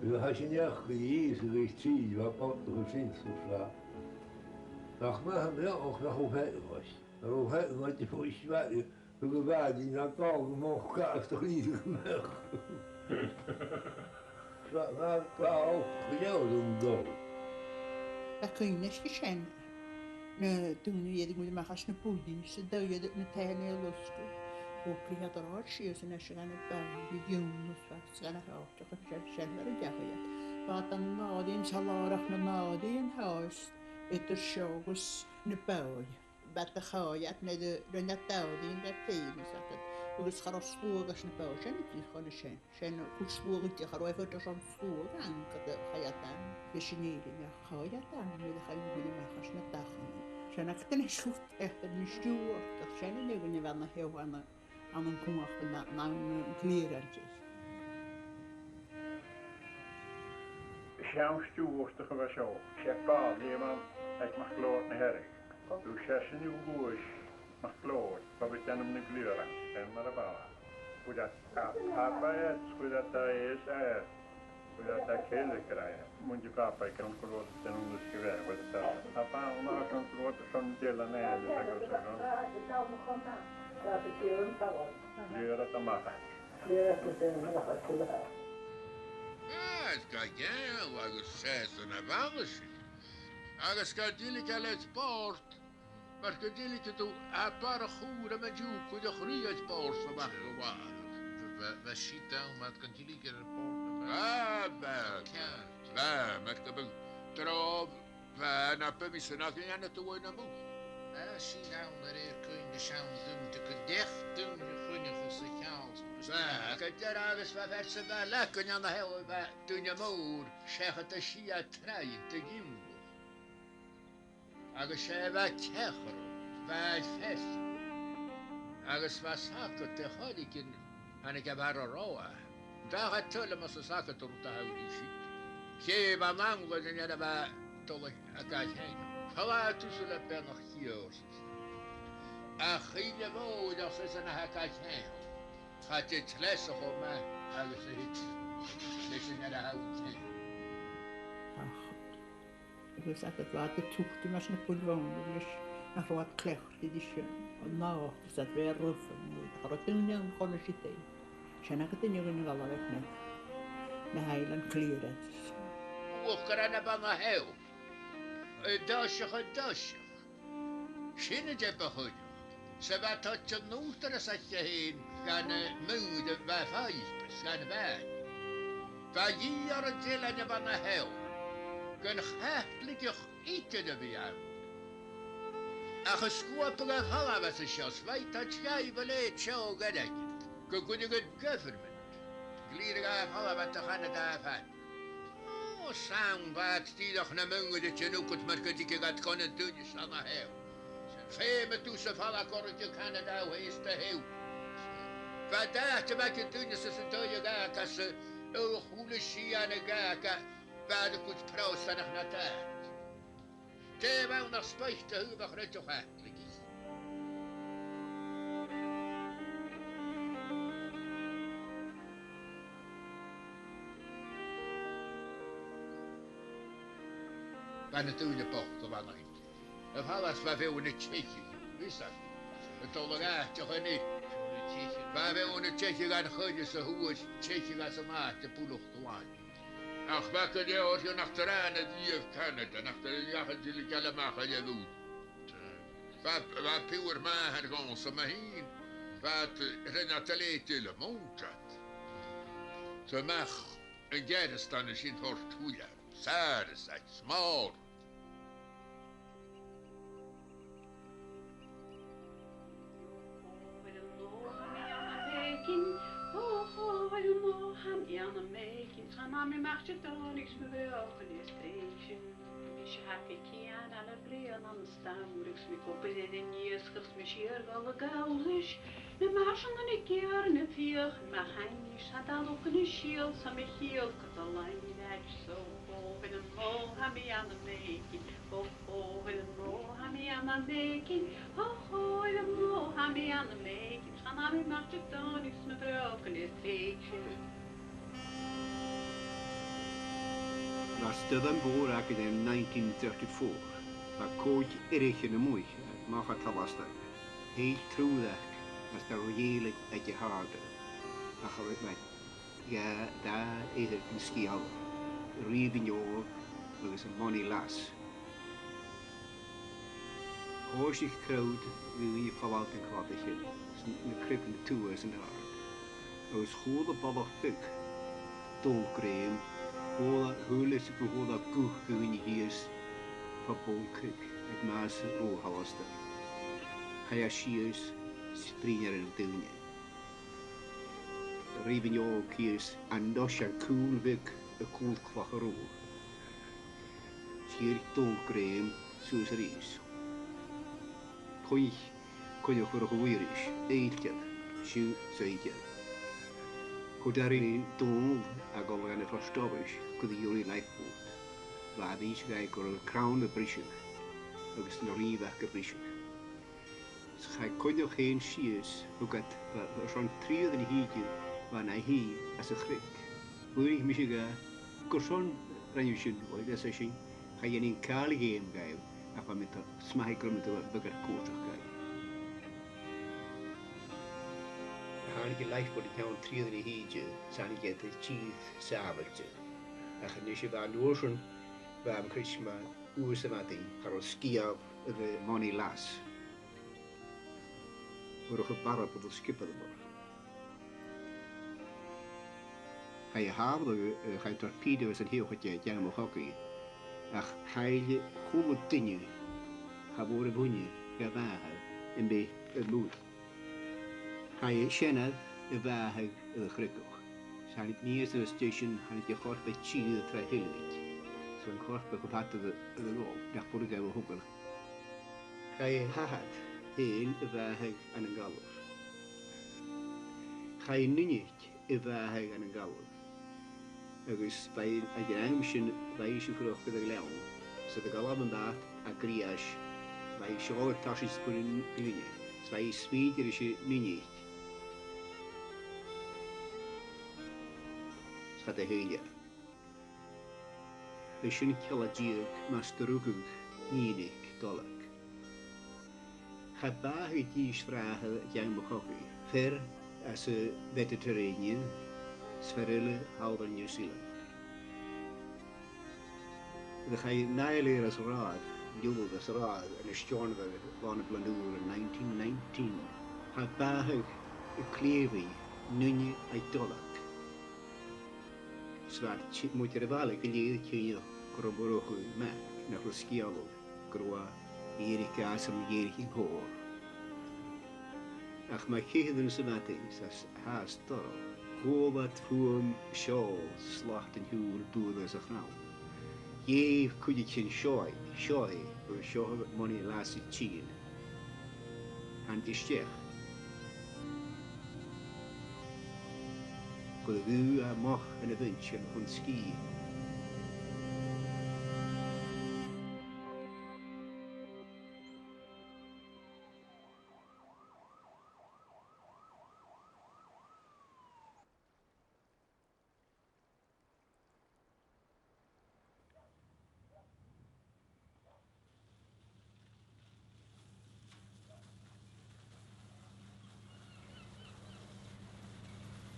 Bha sin neach gu dhìth a bhith tìd, bha bàta a' sin sa tràth. Nach math am beathach nach robh feadhainn. An robh feadhainn a' dol a-mach, thug a' bhàta na dol a-mach, càch a' chliathadh a-mach. Bha, bha, bha, ò, gu leòr an dol. Tha cuimhne agam sin. Na daoine a dh'fheumadh a-mach às na buidhnean 's a' dol air na taighean a losgadh. Thug iad an ràdh sìos an eas gun a' bhàta, bha iongnadh, 's bha sgan a' chàirdeach, 's e sin mar a dh'fheumadh iad. Bha an nàdar, 's a làrach na nàdar, an t-àrd, eadar seo agus na bàigh. Bha iad a' coimhead nuair a rinn iad dàrna bheatha fhèin, 's iad, agus cha robh sluagh às na bàigh sin a-riamh chun a sin. Sin a' chuid sluaigh a chaidh a thoirt airson sluagh ann, ged a chaidh iad ann leis an Èirinn, ach chaidh iad ann nuair a chaidh iad a-mach às na dachannan. Sin agad an siud eachdraidh na Stiùbhartach, sin an fheadhainn a bha na thaobh ann an, ann an cumhachd na, na, na clearances. Seann Stiùbhartach a bha seo, 's e bàgh a bh' ann aig MacLeòid na Hearadh. Thug seisean a-nuas MacLeòid, bha iad ag ainmeachadh na clearances, sin mar a bha. Chuir iad a' phàipear air, chuir iad a' fèis air, chuir iad a' chèile air. Mun do phàipear gun robh iad a' dèanamh na sgrios, chuir iad a' phàipear ann gun robh iad airson dèile an aon, is agus airson. Clear iad a-mach. Ah, is ged a gheall agus seasamh na bhalaich. Agus gun tilg e leis bòrd, mar gun tilg thu à Barra Chùram an-diugh, cuideachd, rèidh bòrd sa bhac a bha. Bha, bha siud ann, mar gun tilg e air bòrd. Ah, bha. Ceart. Bha, mar gum biodh dròbh, bha, na bu mhiosa na bhith ann an dòigh na bu. Bha siud ann a rèir cuimhne seann daoine, gu deach daoine a choinneachadh sa cheann. Bha, gu dearbh agus bha fear sa bhaile againn an-seo, bha duine mòr, seachad a' sia troigh de dh'imlich. Agus 's e a bha ceathrar, bha e feasgar. Agus bha sagart de choiligin, thàinig e a Bharra Rotha. Dh'fhàg e tuilleadh mas e sagart a rud a tha thu ris. Chì e bha an angle an uair a bha e a' dol a, a ghaoth fhèin. Thalla e tusa le beannachd Dhia ortsa. Ach chì e bhòidheach 's e sin a tha a' ghaoth fhèin. Cha tèid leis cho math agus a thèid leis an uair a tha thu fhèin. Ach agus agad bha iad a' tuiteam às na builbheanan leis Cha robh iad cleachdte ris an àite 's a bha e roimhe, cha robh duine ann chun a sin. Sin agad duine gun a' gabhail aig na, na Highland Clearances. Uachdaran a bha na h-Eilean, an toiseach, an toiseach. Sin an dìnnear a chuireadh. 'S a bha toirt an ùghdarras aige fhèin dhan, eh, muir a bha faisg, 's dhan bhàgh. Bha dhìth air an t-eilean a bha na h-Eilean, gun Chaitligeach idir a bhith ann. Ach is cuala tu a' falbh às a seo, 's bha iad a' dèanamh a leithid seo gu h-àraidh, gu, gu, gu government. Glè gu robh a' falbh à Canada a' fàs. Ò, 's ann bha iad dìreach na muir a' tighinn thugad mar gun tigeadh iad gun an duine san a thaobh. Feumaidh tusa falbh a chur gu Canada a thaobh 's a thaobh. Bha dad a bha gu duine sa, sa dòigh a ghabhadh às a, a h-uile sìon a ghabhadh, bha iad a' cur Pròstanach na dad. Dè bh' ann ach spaideadh a' chreideamh Chaitligich. Bha na daoine bochd a bh' ann. A' falbh às bha feadhainn a' teicheadh, bhios e, a' dol a dh'àiteachan eile. Bha feadhainn a' teicheadh dhan choille 's a thuath, teicheadh às an àite buileach glan. Ach bha gu leòr dhiubh nach do ràinig a-riamh Canada, nach do ràinig a-riamh a' dol a-mach a dh'Eilean Ùr. Bha, bha piuthar m' athar dhòmhsa, mi fhìn, bha iad, rinn iad a leithid eile, mhòintead. 'S a-mach an Gearasdan an sin Phort Thuaidh, Sàrasaig, 's Mòr. Bha stoirm mhòr againn ann an nineteen thirty-four. Bha còig eathraichean a-muigh, a-mach à Tolastadh. Thill triùir às dà dhèilig aig a' Harbor, ach cha robh iad mar dhà, dà eathar gun sgeul, Rìbhinn Òg agus am Bonnie Lass. Thòisich crowd dhaoine a' falbh dhan chladaich sin, 's na, na creagan a' tuath san àird. Agus chuala balach beag, Dòmhnall Graham, chuala, chuala e 's gun chuala e guth dhaoine shìos fo Bhun Creag, aig meadhan Loch Tholastadh. Chaidh e sìos, 's bhruidhinn e ri na daoine. Rìbhinn Òg shìos, an toiseach cùl bheag a' cùl clach a rùn. Dh'èirich Dòmhnall Graham suas a-rithist. Choinnich, choinnich a' chur a' bhuidhe ris, aillte, siud 's oidhche. Chuir e ri Dòmhnall a dhol dhan a' phost office gu dìreach lifeboat. Bha e a' faicinn gur e crann a bhriseadh agus na rìbh aca a bhriseadh. 'S chaidh Coinneach fhèin sìos, thug iad, bha, bha airson triùir dhen a thìde, bha na shuidhe anns a' chreag. Dh'fhaighnich mise dha, carson a rinn thu sin, ach ars esan, cha dèanainn càil a dh'fheum dhaibh, ach bha mi a' smaoineachadh gun robh mi a' dol a bhith ag obair còmhla riutha. Thàinig an lifeboat an ceann triùir dhen a thìde, 's thàinig iad a tìr sàbhailte. Ach a-nis a bha an uair sin, bha mi a' creidsinn, uair sa mhadainn, cha robh sgeul air a' Bonnie Lass. Mura h-eil barrachd a' sgiobair a-muigh. Chaidh a shàbhaladh, eh, chaidh torpedo às an taobh chaidh e a dh'fheum a' chogaidh, ach chaill a h-uile duine, cha mhòr a bhuineadh, dha bhàthadh am beatha a-muigh. Chaidh seanair a bhàthadh air a' chreagach. 'S thàinig mias an uair sin, thàinig a chorp air tìr tro thilgeil. 'S bha an corp gu fada air a, air a dhol, nach b' urrainn dhaibh a thogail. Chaidh a h-athair fhèin a bhàthadh ann an Gallaibh. Chaidh an duine a bhàthadh ann an Gallaibh. Agus bha e, aig an àm sin, bha e a' fuireach air a' ghleann, 's a' dol a ghabhail am bàta à Griais, bha e a' seòladh tarsainn 's a' buain ghlinne, 's bha e a' smaoineachadh air an duine. 'S cha do shaoil e. Bha sin ceala deug mus do rugadh nighean aig Dolag. Cha b' fhathast dithis bhràthair a dh'fhalbh a-mach a-chaoidh, fear às a' Mhediterranean, 's fear eile thall air New Zealand. Nuair a chaidh Niall Eyre às an rathad, Niall Eyre às an rathad, ann an Steòrnabhagh, Là na Bliadhn' Ùir ann an nineteen nineteen, cha b' fhathast a' clèibh nuinneadh a' dol aige. 'S bha ti-, muinntir a' bhaile gu lèir a' tighinn gu robh mòran mac nach robh sgeul gun robh e a' dèiligeadh às an dèiligeadh an còrr. Ach ma chì thu an-seo, ma tha thu a' smaoineachadh, chuala iad fuaim seòl, slat an t-siùil, buaireadh sa chrann. Dh'èigh cuideigin, "Seoidh, seoidh, bha seo money last a' tighinn." Thàinig e a-steach. Gun a' ghaoth a-mach an a' bheinn sin chun sgìth.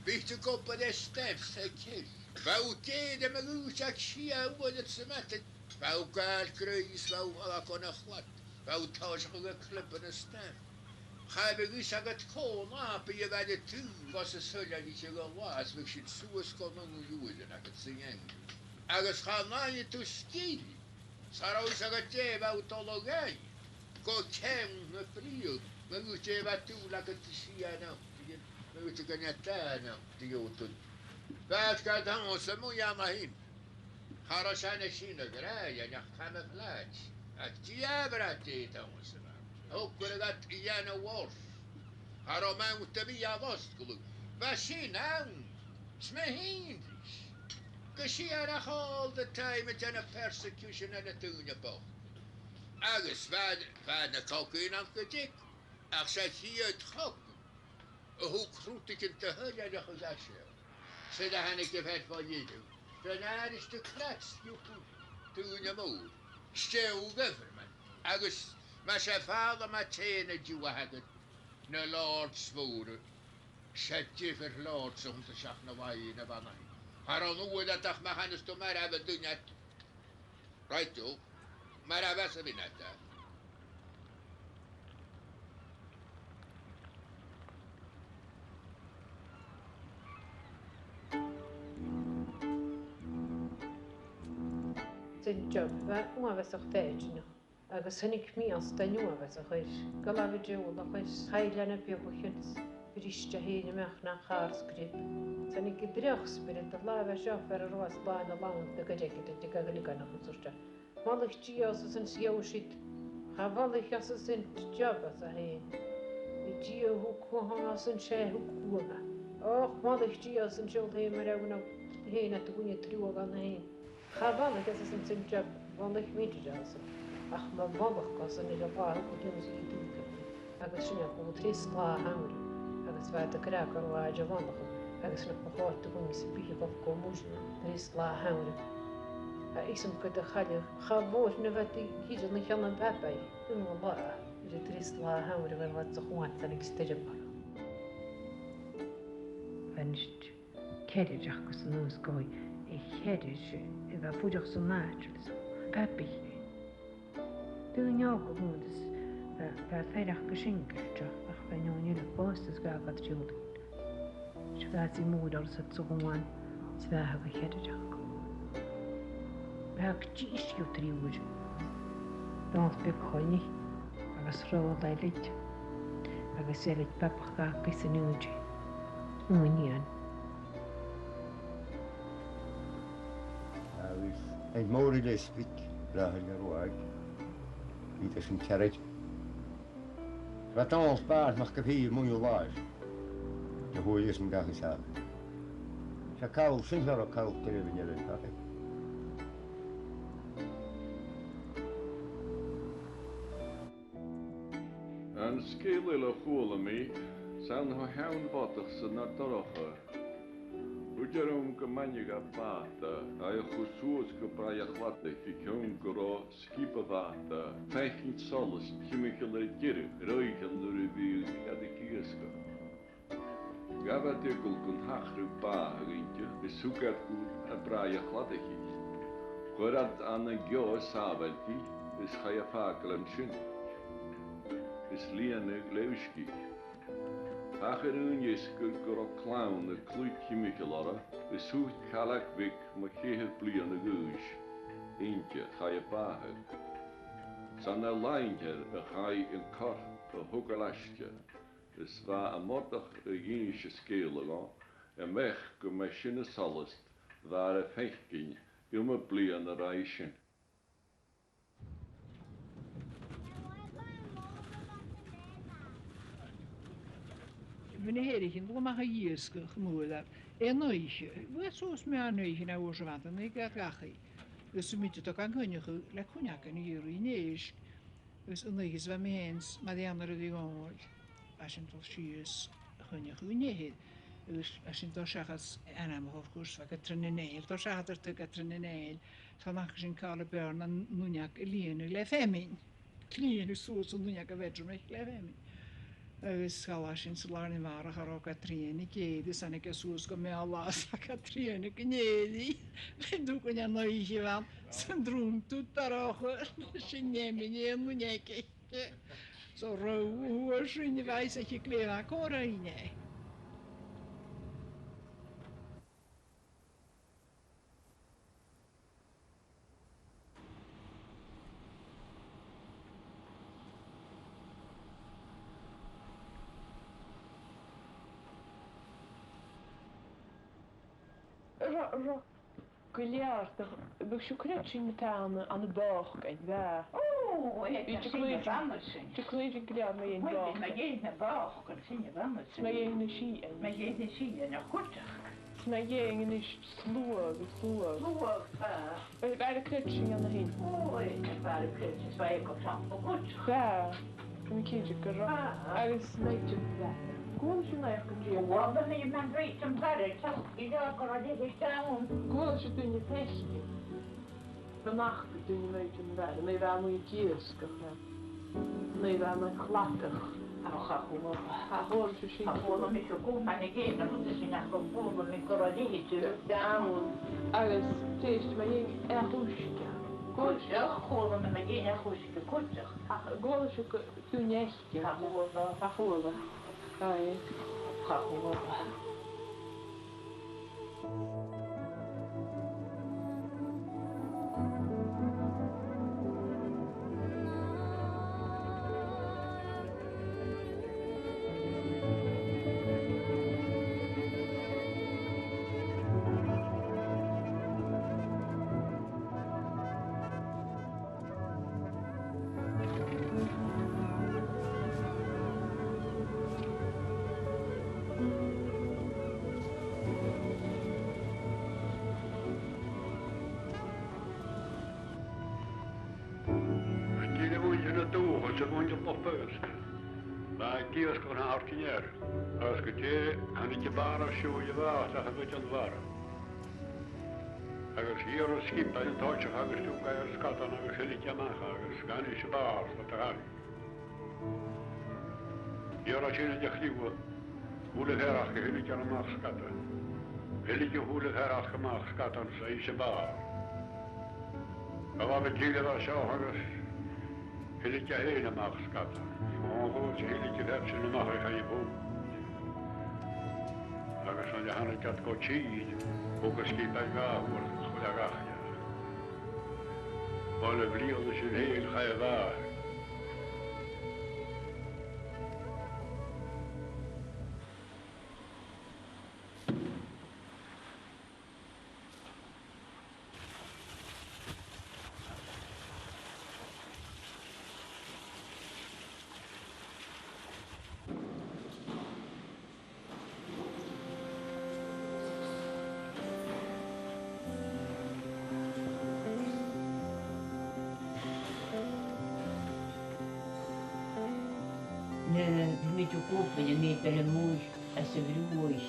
Bhiodh tu ag obair air stair sa chèilidh. Bha thu ag èirigh mu dhùthaich sia uairean sa mhadainn. Bha thu a' gabhail grèis, bha thu a' falbh chun a' chlad. Bha thu a' tòiseachadh a' clibeadh na stair. Cha bhiodh fhios agad cò an nàbaidh a bha ri taobh os an soilleir a' chèilidh, is bhiodh sin suas gu naoi uairean agad san eanga. Agus chan fhaigheadh tu sgil 's cha robh fhios agad dè bha thu a' dol a ghabhail. Gu ceann na britheamh, ma dh'fhaodte bha dùil agad sia an-diugh, ma dh'fhaodte gun robh dà an-diugh. Bha iad ga dhannsa mu dheidhinn. Cha robh sin a' sin a' ghràdh, ach camouflage. Ach dè a bha iad a' dannsa? Thug iad a dhèanamh orra. Cha robh mòran de bhith a' losgadh. Bha sin ann. 'S mi fhìn ris. Gu sìorraidh all the time a' dèanamh persecution air na daoine bochda. Agus bha, bha na cogaidhean ann gu dearbh, ach 's e a' chiad chogadh a thug cruthaichean de shoilleiriocht a dh'aithghearr. 'S e a thàinig a' bheil bho dheireadh. Gun àiriste cleachdte gu daoine mòr. Stew government. Agus mas e fàileadh math teine a dh'fheumadh agad, na lords mòra. 'S e diofar lords a th' annta seach na làithean a bh' ann. Cha robh an uair ud ach ma chanas tu marbh duine. Right, o. Marbh às a' bhliadhna ud. Sin job, bha uabhasach dèidheil. Agus thàinig mi às dèidh uabhasach air, gu làimh an t-siubhail air, chaill e na beathaichean, bhris e fhèin a-mach na chàr sgrìob. Thàinig an dreach spiorad a làmh seo far an robh e, 's làn a làn de ghoireagan de ghligean a chur suas. Mholaich Dia às an sgeul siud, cha mholaich às an job às a sheo. Bha Dia a' tuigsinn às an seo a thug uabhas. Och, mholaich Dia às an seo fhèin mar a bha na fhèin a' dol a dh'fhuine truagh ann fhèin. Cha mholaich às an sin job, mholaich mi Dia às. Ach ma mholaich às an aon là a thug e dhomh 's i dhùnadh. Agus sin a' chùl treas latha a-mhàin, agus bha iad ag ràdh gun robh e a' mhòr, agus nach bu chòir do dhuine sam bith a dhol gu muir treas latha a-mhàin. A iasam gu do chailleadh, cha mhòr na bha iad a' tighinn a cheann am Pàpaidh, aon latha, air an treas latha a-mhàin a bha iad sa chuan san ag staidhre mar. Bhainist ceathrar aca gus an uair sin, a cheathrar a bha a' fuireach san àite, Pàpaidh. Daoine òga dhùin is bha, bha fear aca singilteach, ach bha an duine eile pòsta is dh'fhàg iad siud. 'S dh'fhàs i mòr orra sa chuan, is bha iad a' cheathrar aca. Bha iad dìreach gu triùir. Dà bheag choinnich agus sròn eile, agus eile bheag aca san ùine. Ùine. Agus an mòr a leis bhig, bràthair na ruaig, bhí iad sin ceathrar. Bha Dòmhnall Bàrd mac a' Phì a' muineadh làir, de thuair is an gath is a. Sa call, sin far a call, de ribh an eilean Pàdraig. An sgeul eile a chuala mi, 's ann o Sheann Bhodach san Ard Dorcha, bho Dearbh gu math, a bhàta, a' dol suas gu Bràigh a' Chladaich, a chionn gun robh sgioba bhàta, faicinn solas timcheall air deireadh, roimhe nuair a bhiodh iad ag iasgach. Ghabh iad eagal gun tachradh bàthadh innte, is thug iad gu Bràigh a' Chladaich. Chuir iad ann an ceò sàbhailte, is chaidh a fàgail an sin, is lìonadh le uisge. Thachair aon fheasgar gun robh clann a' cluich timcheall oirre, is thuit caileag bheag mu cheithir bliadhna a dh'aois innte, chaidh a bàthadh. 'S ann air làimh a chaidh an corp a thogail aiste, is bha am bodach a dh'innis an sgeul dhomh, am beachd gum b' e sin an solas a bha e air fhaicinn iomadh bliadhna roimhe sin. Bha na h-Èireannaich a' dol a-mach a dh'iasgach, a-muigh leotha, aon oidhche, bha e suas mu aon oidhche no uair sa mhadainn, an oidhche a bha iad a' dol dhachaigh. Agus bha mi a' dol gan coinneachadh le cuideigin a dh'iarraidh an èisg, agus an oidhche 's a bha mi fhìn 's Màiri Anna a bha a' dol, bha sinn a' dol sìos a choinneachadh an eathar. Agus bha sinn a' dol seachad, ainm a' chòrsa, bha Catrìona Nèill, a' dol seachad air taigh Chatrìona Nèill, 's ann a chaidh sinn còmhla ri Beàrn an uinneig a lìonadh le feamainn. Lìonadh suas an uinneig a' bheadroom aice le feamainn. Agus chaidh sinn san làrna-mhara, cha robh Catrìona ag èirigh, 's thàinig e suas gu meadhan-latha, 's Catrìona ag èirigh. Bha i an dùil gun robh an oidhche ann, 's an drùm tu dorcha, sin fheamainn an uinneig aice. So, robh uair sin a bha i sa chidhe glè mhath còmhla rinn. Ro-, ro-, gu leòr, bhiodh sibh a' creidsinn mu tàna ann am bòcan, bha. Ò, bha, bha sin a' bhanal sin. Bhiodh sibh a' creidsinn gu leòr mu dheidhinn bòcan. Mu dheidhinn na bòcan, sin a' bhanal sin. Mu dheidhinn na sìthean. Mu dheidhinn na sìthean, a chuideachd. Mu dheidhinn a-nis sluagh, sluagh. Sluagh, tha. Bha, bha sibh a' creidsinn ann a shin. Ò, bha sibh a' creidsinn, bha e gu math a' cur. Bha. Bha mi cinnteach gu robh. Ah. Agus an fheadhainn eile. An cuala sibh naidheachdan Dia? Bha, bha mi, bha mi an fheadhainn eile, teachd gu leòr gu robh iad ann. An cuala sibh daoine a' faicinn? Bha, nach robh daoine a' faicinn, bha, an e bha mi ag iasgach, no an e bha mi a' cladach. Ach, cha chuala. Cha chuala sibh sin. Cha chuala mise gu math na gèine, rud sin, ach cha chuala mi gu robh iad ann. Agus tèist mu dheidhinn each-uisge. Cuideachd, chuala mi mu dheidhinn each-uisge cuideachd. Ach an cuala sibh gu Dùn Èisg. Cha chuala. Cha chuala. Aye. Cha chuala. An tìr a bhuineadh na dùthcha, 's a bhuineadh Loch Baghasdail. Bha iasgach na h-àird an ear, agus gu dè thàinig am bàrr a' siubhal a' bhàt' a' chuid a bha. Agus dh'iarr an sgiobair an toiseach agus thug e air sgadan agus thilg e a-mach agus dh'fhan e sa bhàrr 's a dh'fhan. Dh'iarr e sin air a chliù, a h-uile fear aca a thilgeadh a-mach sgadan. Thilg a h-uile fear aca a-mach sgadan 's i sa bhàrr. Ghabh e an tìr a bha seo agus thilg e fhèin a-mach sgadan. Ò, dh'fhàs e, thilg e fhèin sin a-mach air a' bhùth. Agus nuair a thàinig iad gu tìr, thug an sgiobair dha uair 's chuir e dhachaigh e. Bho na bliadhna sin fhèin chaidh a bhàthadh. Na, na miotagan cùbain a nì iad a-muigh às a' bhruaich.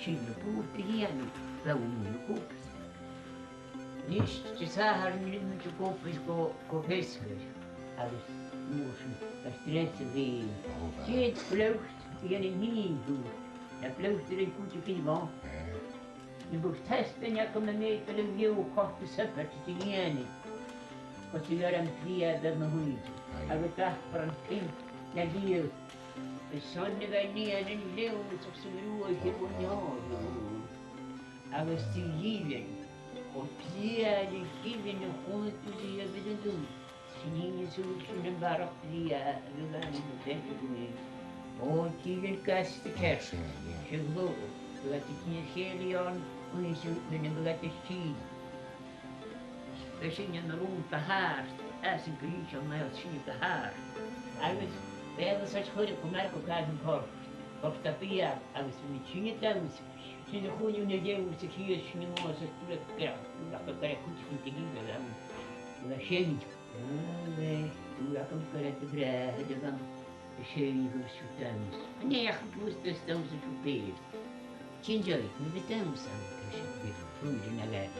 sin na bùird a dhèanamh, bha mi a' cur cobhair. Nis, Disathairne, rinn mi cobhair gu, gu feasgar, agus an uair sin, bha stress a' bhèin. Ò, bha. Dè an t-sleacht a dhèanadh nighean dhut, na sleachd a rinn cuideigin bhon. Eh. Nam biodh taisbeanadh agam, am meud a bha mi a' gabhail còta sabaid a dhèanamh, gus an urram fliuch a bhith na h-uinneig. Aye. Agus gach bran pin na liath. Is ann a bha nigheanan leamhasach sa ghruaidh a bh' ann. Agus do dh'fhilean, o, bhiodh do dh'fhilean a' cunntadh a bhith an dùil. Sin an uair sin am barrachd liath a bhiodh ann an fheadhainn. O, dh'fhilean gasta ceart. Sin, yeah. Sin glè. Bhiodh iad a' tighinn a chèilidh ann, uair sin, nuair a bhiodh iad a' tighinn. Bha sinne na rùn gu h-àrd, às an gcrìch an aisle, sinne gu h-àrd. Agus bha eagal 's iad chuireadh gu math gu càil an corp, corp a bhiadh, agus bha mi sin a' dannsa. Sin a chunnaic na deabhais a chì sinn a-nuas às deireadh, ach gu bheil cuid chun de dhíth le ann. Bha sin. Ò, bha, dùil agam gur e do bhràthair a bh' ann a' seinn dhuibh siud dannsa. An e ach an cùis do dannsa siud bèil? Sin deagh, na bhith dannsa ann, bha sin, bha fuirean a' gabhail.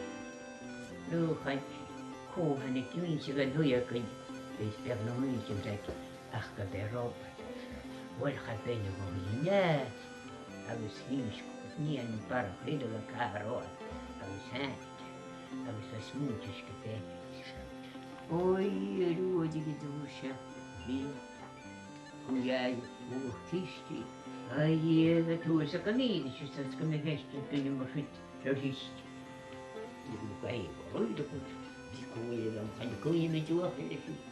Nó chaidh còmhla na gin sa bheil bhuidhe againn, bha beagan na muinntir aig, ach gu bheil Robert. Uill, cha b' e na bhuidhe, agus chì sinn nighean barrachd eile le càr orra, agus thàinig e, agus bha smaointean gu bheil. Oi, a ruaig a dhùisg, bhí Cuideigin, mo chistí. A Dhia, a Tuatha, 's e gu mì-fhìor, 's e gu mì-fhìor, duine mar sin, tro thist. Bhí gaoth, roimhe, bhí gaoth, bhí gaoth, bhí gaoth.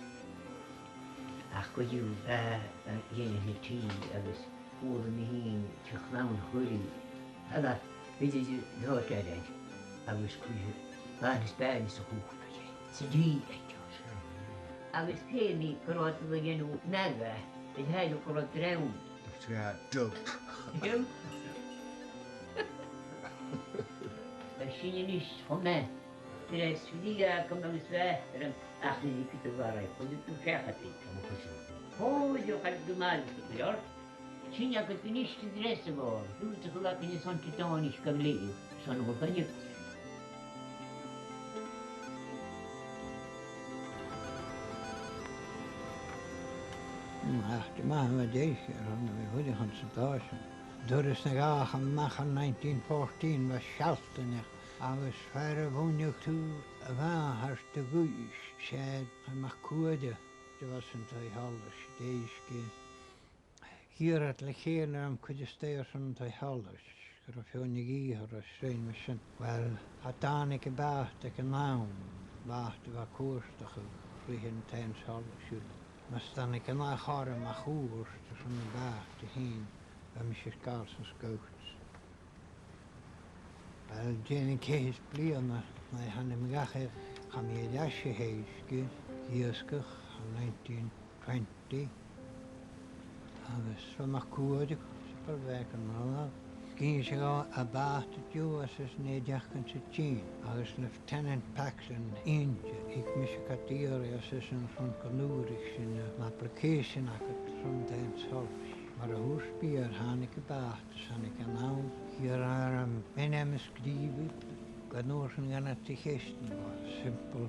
Ach co-dhiù, eh, eh, dhèanadh na tì agus fhuair mi fhìn tè chlann chuiridh. Agus bhiodh iad a' dol dhan, agus cuiridh bàrr is bàrr sa chùl, sa dì aige. Agus feumaidh gun robh iad a' dèanamh meaga, a' dèanamh gun robh iad rann. Dub. Dub. Bha sin a-nis cho math. Bha slighe agam agus bha e orm, ach nì gu do bharail, chuir thu seachad iad. Chuir thu, chuir thu math gu leòr. Sin agad a-nis an dreasa mhòr, dùil a chuir agam airson Didòmhnaich gam leughadh, son a bhith ag obair. Ach, de math a bha deis, air a bhith a' fuireach anns an doras. Doras na Gàidhealtachd a-mach ann an nineteen fourteen, bha sealltainn, agus fear a bhuineadh tu a mhàthair do ghuis, 's e Mac Cuaire a bha san taigh-sholais, dè is gu Dh'iarr iad le chèile orm cuideachd a-staigh airson an taigh-sholais, gun robh feadhainn a dhìth orra, 's rinn mi sin. Uill, cha tàinig am bàta aig an àm, bàta a bha a' cuartachadh ri taigh an taigh-sholais siud. Mus tàinig an ath chothrom a chuairt airson a' bhàta fhèin, bha mise air gabhail san sgout. Uill, an dèidh na ceithir bliadhna, nuair a thàinig mi dhachaigh, chaidh mi air ais a Heisgeir, dh'iasgach, ann an nineteen twenty, agus bha Mac Cuaire, 's e bàrr bheag an robh. Dh'innis e dhomh am bàta a dh'fhàg e às an aer-dheacan sa Tinn, agus Lieutenant Paxton, India, thuig mise càit an do dh'iarr e às an sin, airson gun d' fhuair sinn an application agad airson an taigh-sholais. Mar a thuirt mi, thàinig am bàta. 'S ann aig an àm, dh'iarr e orm m' ainm a sgrìobhadh, gun d' fhuair sinn gun a tha cheistean, simple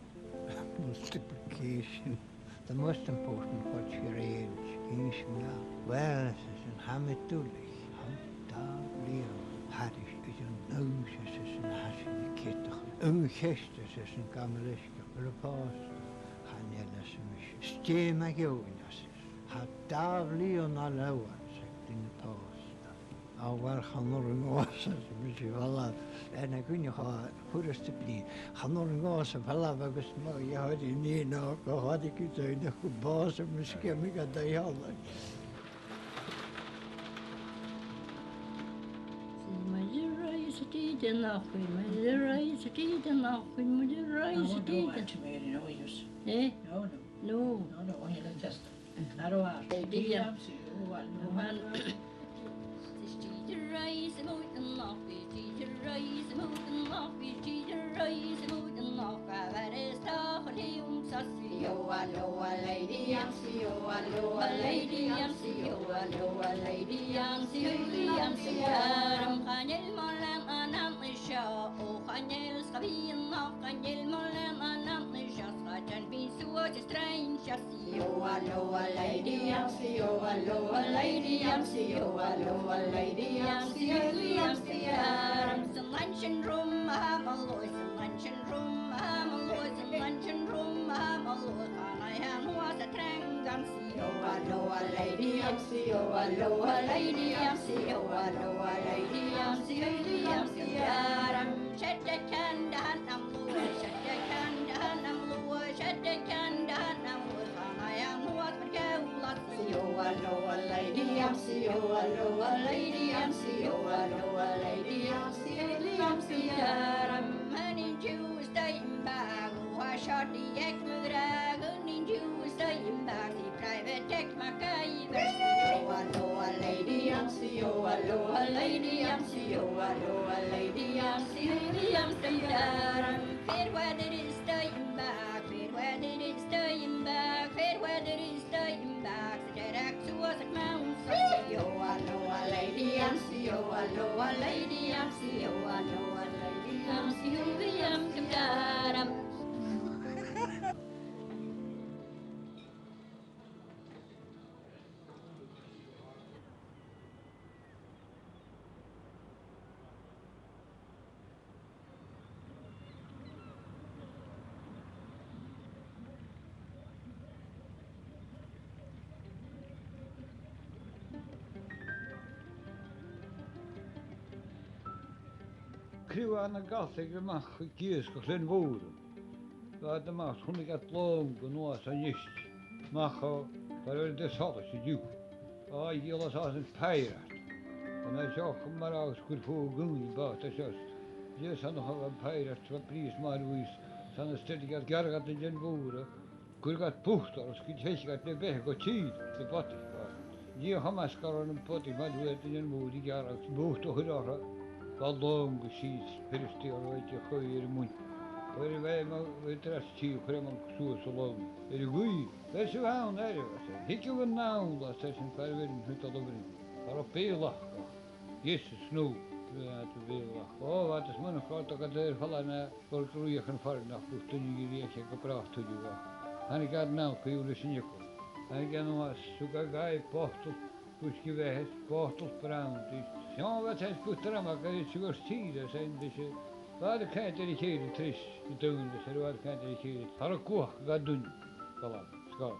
multiplication. The most important, what's your age? Dh'innis mi, uill, 's e sin, tha mi duilich, tha mi dà bhliadhna thairis air an aois, 's e sin, a tha sinn a' ceadachadh. Aon cheist, 's e sin, gabh mo leisgeul, a bheil thu pòsta? Chan eil, ars mise. 'S dè mu dheidhinn, ars esan. Tha dà bhliadhna leotha, ars esan, aig duine pòsta. Ò, uill, chan urrainn dhomhsa, ars mise, falbh. Bha e na dhuine cho furasta a bhith. Chan urrainn dhomhsa falbh agus mo dhèidh, nì no, gu h-àraidh gu dè nach eil pòsta, mus cuir mi gu dè tha e. Muidir Rice a tìde nach bhfuil, muidir Rice a tìde nach bhfuil, muidir Rice a tìde. No, no, I want to marry no ears. Eh? No, no. No. No, no, only like this. Hello, a lady M C O, hello, a lady M C O, M C R. Chan eil mòran ann an seo, o, chan eil sgath bìon, o, chan eil mòran ann an seo, sgath teann bìon suas is treun seo. C O, hello, a lady M C O, hello, a lady M C O, hello, a lady M C O, M C R. San làn sin rum a tha mo luaidh, san làn sin rum a tha mo luaidh, san làn sin rum a tha mo luaidh, chan eil an uair sin treun gam C O, hello, a lady M C O, hello, a lady M C O, hello, a lady M C O, M C R. Seo ceann de thaigh nam luaidh, seo ceann de thaigh nam luaidh, seo ceann de thaigh nam luaidh, chan eil an uair sin ceann gam C O, hello, a lady M C O, hello, a lady M C O, hello, a lady M C O, M C R. An aon Tuesday a-màireach, o, tha seo dìreach mar a dh'aithnicheas mi Tuesday a-màireach, 's e private jet MacGyver. C O, hello, a lady M C O, hello, a lady M C O, hello, a lady M C O, M C R. Fair weather is day a-màireach, fair weather is day a-màireach, fair weather is day a-màireach, 's e dearg suas aig Mònsa. C O, hello, a lady M C O, hello, a lady M C O, hello, a lady M C O, M C R. Cruinneachadh na Gàidhlig a-mach gu Glaschu, Gleann Mhòr. Bha iad a-mach, chunnaic iad làn gu nuas an-dràsta. A-mach o, far an robh iad a' solas an-diugh. Ò, dh'fhalbh iad às an pirate. An e seo mar a chuir fo gún bàta seo. Dh'fhalbh iad às an pirate, bha prìs mar bhuis, 's ann a stèidhich iad gearradh iad an Gleann Mhòr. Chuir iad bùth orra, 's gun tèid iad le bèic gu tìr, le bàta. Dh'fhalbh iad às gu robh am bàta mar a bha an Gleann Mhòr a' gearradh, bùth a chuir orra, bha làn gu sìos, fir is tì orra a' dol a chur air muin. Bha iad a' bhith mar a bha iad an-dràsta, chuir iad suas an làn air a' ghaoith. Bha sibh ann air a bhith, thig an àm, las, 's an fhear a bh' ann an toiseach a' labhairt. Cha robh Beurla aca. Yes, is no. Bha iad a' Bheurla aca. Ò, bha iad a' smaoineachadh gun robh iad air falbh na bhur gcruaidh an fhear nach robh duine ag iarraidh gu bràth tuilleadh. Thàinig iad a-nall gu Iolaire Shin Eagle. Thàinig iad a-nuas, thug iad dhaibh botal uisge-beatha, botal Brandy. Seann bha teas buta ram aca air siubhal tìre, 's ann bha e. Bha iad a' coimhead air a chèile treis na daoine, 's air bha iad a' coimhead air a chèile, cha robh guth aca gu duine. Galan, sgàil.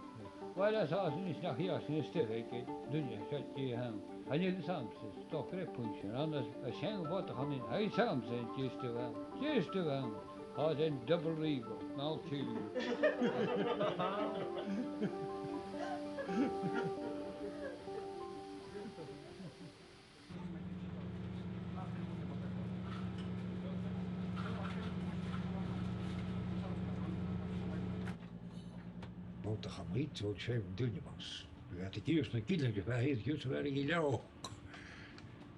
Bha e sàs a-nis nach fhios an e stuth aige, duine seo dè th' ann. Chan eil fhios agamsa, 's dòcha gur e puinnsean, ann an, an seann bhàta a th' ann, tha fhios agamsa dè an stuth a th' ann. Dè an stuth a th' ann? Tha e an Double Eagle, an Old King. Bhàta a chaidh a-mach, so seo an duine mas. Bha iad ag iasgach na gillean, bha iad ag iasgach, bha iad ag iasgach.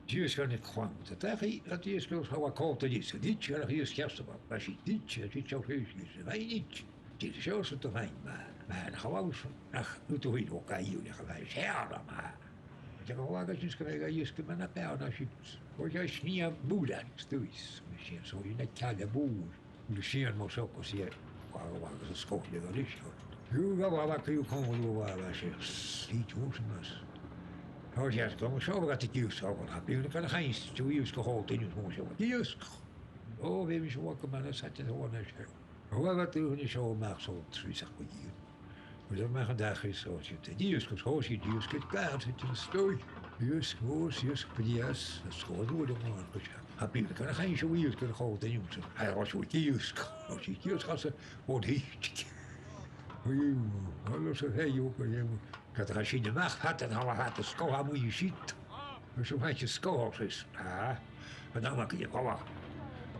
Dìreach gun a' chlann, tha dachaigh, a' dìreach gun a' chlann a' còta dìreach, dìreach gun a' dìreach ceart a bha, bha sin dìreach, a' dìreach, a' dìreach, bha sin dìreach. Dìreach seo sa do bhain, ma, ma, na chabhal, ach, nu do bhain, o, ga iúil, a chabhal, sé, a, ma. Dè go bhfágas is go mbeidh a dhíosg go mbeanna beann a sin. Bhuel, sníomh bùilean stuis, mar sin, so, ina cealla bùr. Bhuel, sníomh mar seo, go siar, agus a scoth le go leis. Fiú go bhfágas fiú cóngal go bhfágas sé. Hí tuas mas. Tá sé go mar seo, bhagad a dhíosg, tá bhagad a bíonn go chaint, tú dhíosg go hol, duine mar seo. Dhíosg! Ó, bhí mise bhagad go mbeanna sa te bhana sé. Ó, bhagad tú hana seo amach só, trí sa chuigíú. Bhfuil amach an dachaigh só, sin te dhíosg, go só sí dhíosg, go gcáil sa te stoi. Dhíosg mhór, dhíosg brías, a scóil bhúil amháin go se. A bíonn gan a chaint seo dhíosg, gan a chód a niúsa. A rá seo dhíosg, ó sí dhíosg, chasa, ó dhíosg. Ó, ó, ó, sa fé, ó, go dhéanamh. Gad a chaith sin amach, hat an hala, hat a scó, ha, mu í siad. Agus an fhaid a scó, sis. Ha, an hala, go dhéanamh, hala.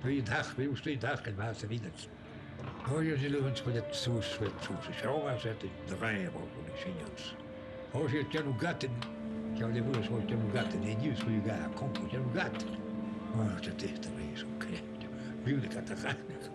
Bhí an tach, bhí ús, bhí an tach, an bhás a bhí. Ó, dhéanamh sí luhann scoile suas, suas, suas, seo, a sete, de bhain, ó, ó, sin, ó. Ó, sé, déanamh gatan, ceann de bhús, ó, déanamh gatan, é níos, bhí gá, compa, déanamh gatan. Ó, tá, tá, tá, bhí, so, cré. Bhí, le, gata, gata.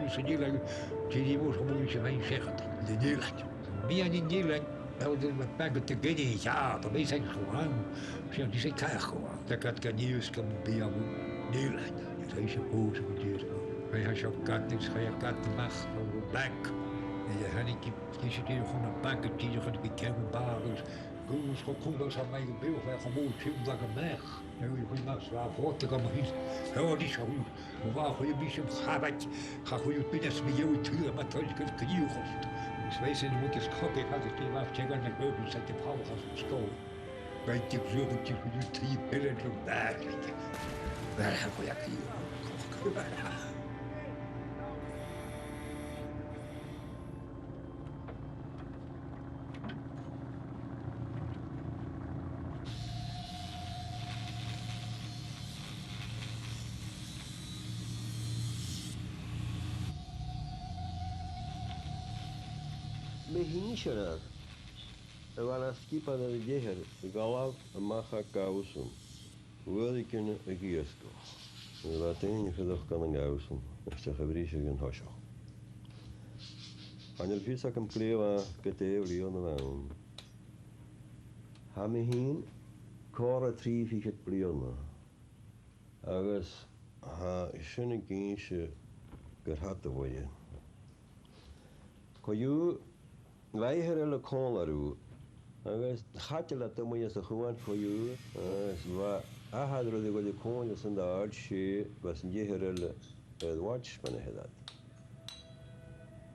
bhuail san eilean, tìoraidh mhòr, cha mhòr ris a' bheinn seachad, an eilean. Bha an eilean, bha iad a' bagairt a' ghainne a' cheàrr, bha mise cho ann, 's e an dìs a' càch cho ann. Tha gad gan iasg am bia an eilean, is e sin a' bhòs a' dìreadh. Bha e seo gad, is chaidh gad a-mach bho bag, is a thàinig i, is i dìreach chun a' bhaga, dìreach chun a' ceann a' bhaga, is gus cho cumanta 's a bha e, bha e cho mòr, siud a' bhaga a-mach. Nuair a chuir mise a' phota gam thìr, thàinig seo, bha e a' chuir mise an cabhaig, cha chuir duine às mo dhèidh tuilleadh ma toil gur cridhe a-chosg. Is bha sin a' mhòr is cogaidh fad is dè bha teagamh na gobhan sa de phalchas an sgoil. Bha e tig riutha tig riutha trì peilean ro bhàrr. Bha e a' chuir a cridhe. Mo shinn-seanair, a bha na sgiobair air an t-Eathar, a' gabhail a-mach à Gabhsan. Uaireigin a dh'iasgach, nuair a bha daoine a' fuireach gun an Gabhsan, a-steach a bhriseadh an toiseach. Chan eil fhios agam glè mhath gu dè a' bhliadhna a bh' ann. Tha mi fhìn còrr air trì fichead bliadhna, agus tha sin ag innse gur fada bhuaithe. Co-dhiù, bha athair eile còmhla riutha, agus chaidil iad a-muigh às a' chuan co-dhiù, agus bha athair a' dol a dh'fhaighinn còmhla san àird, 's e, bha an t-athair eile air watchman a th' air iad.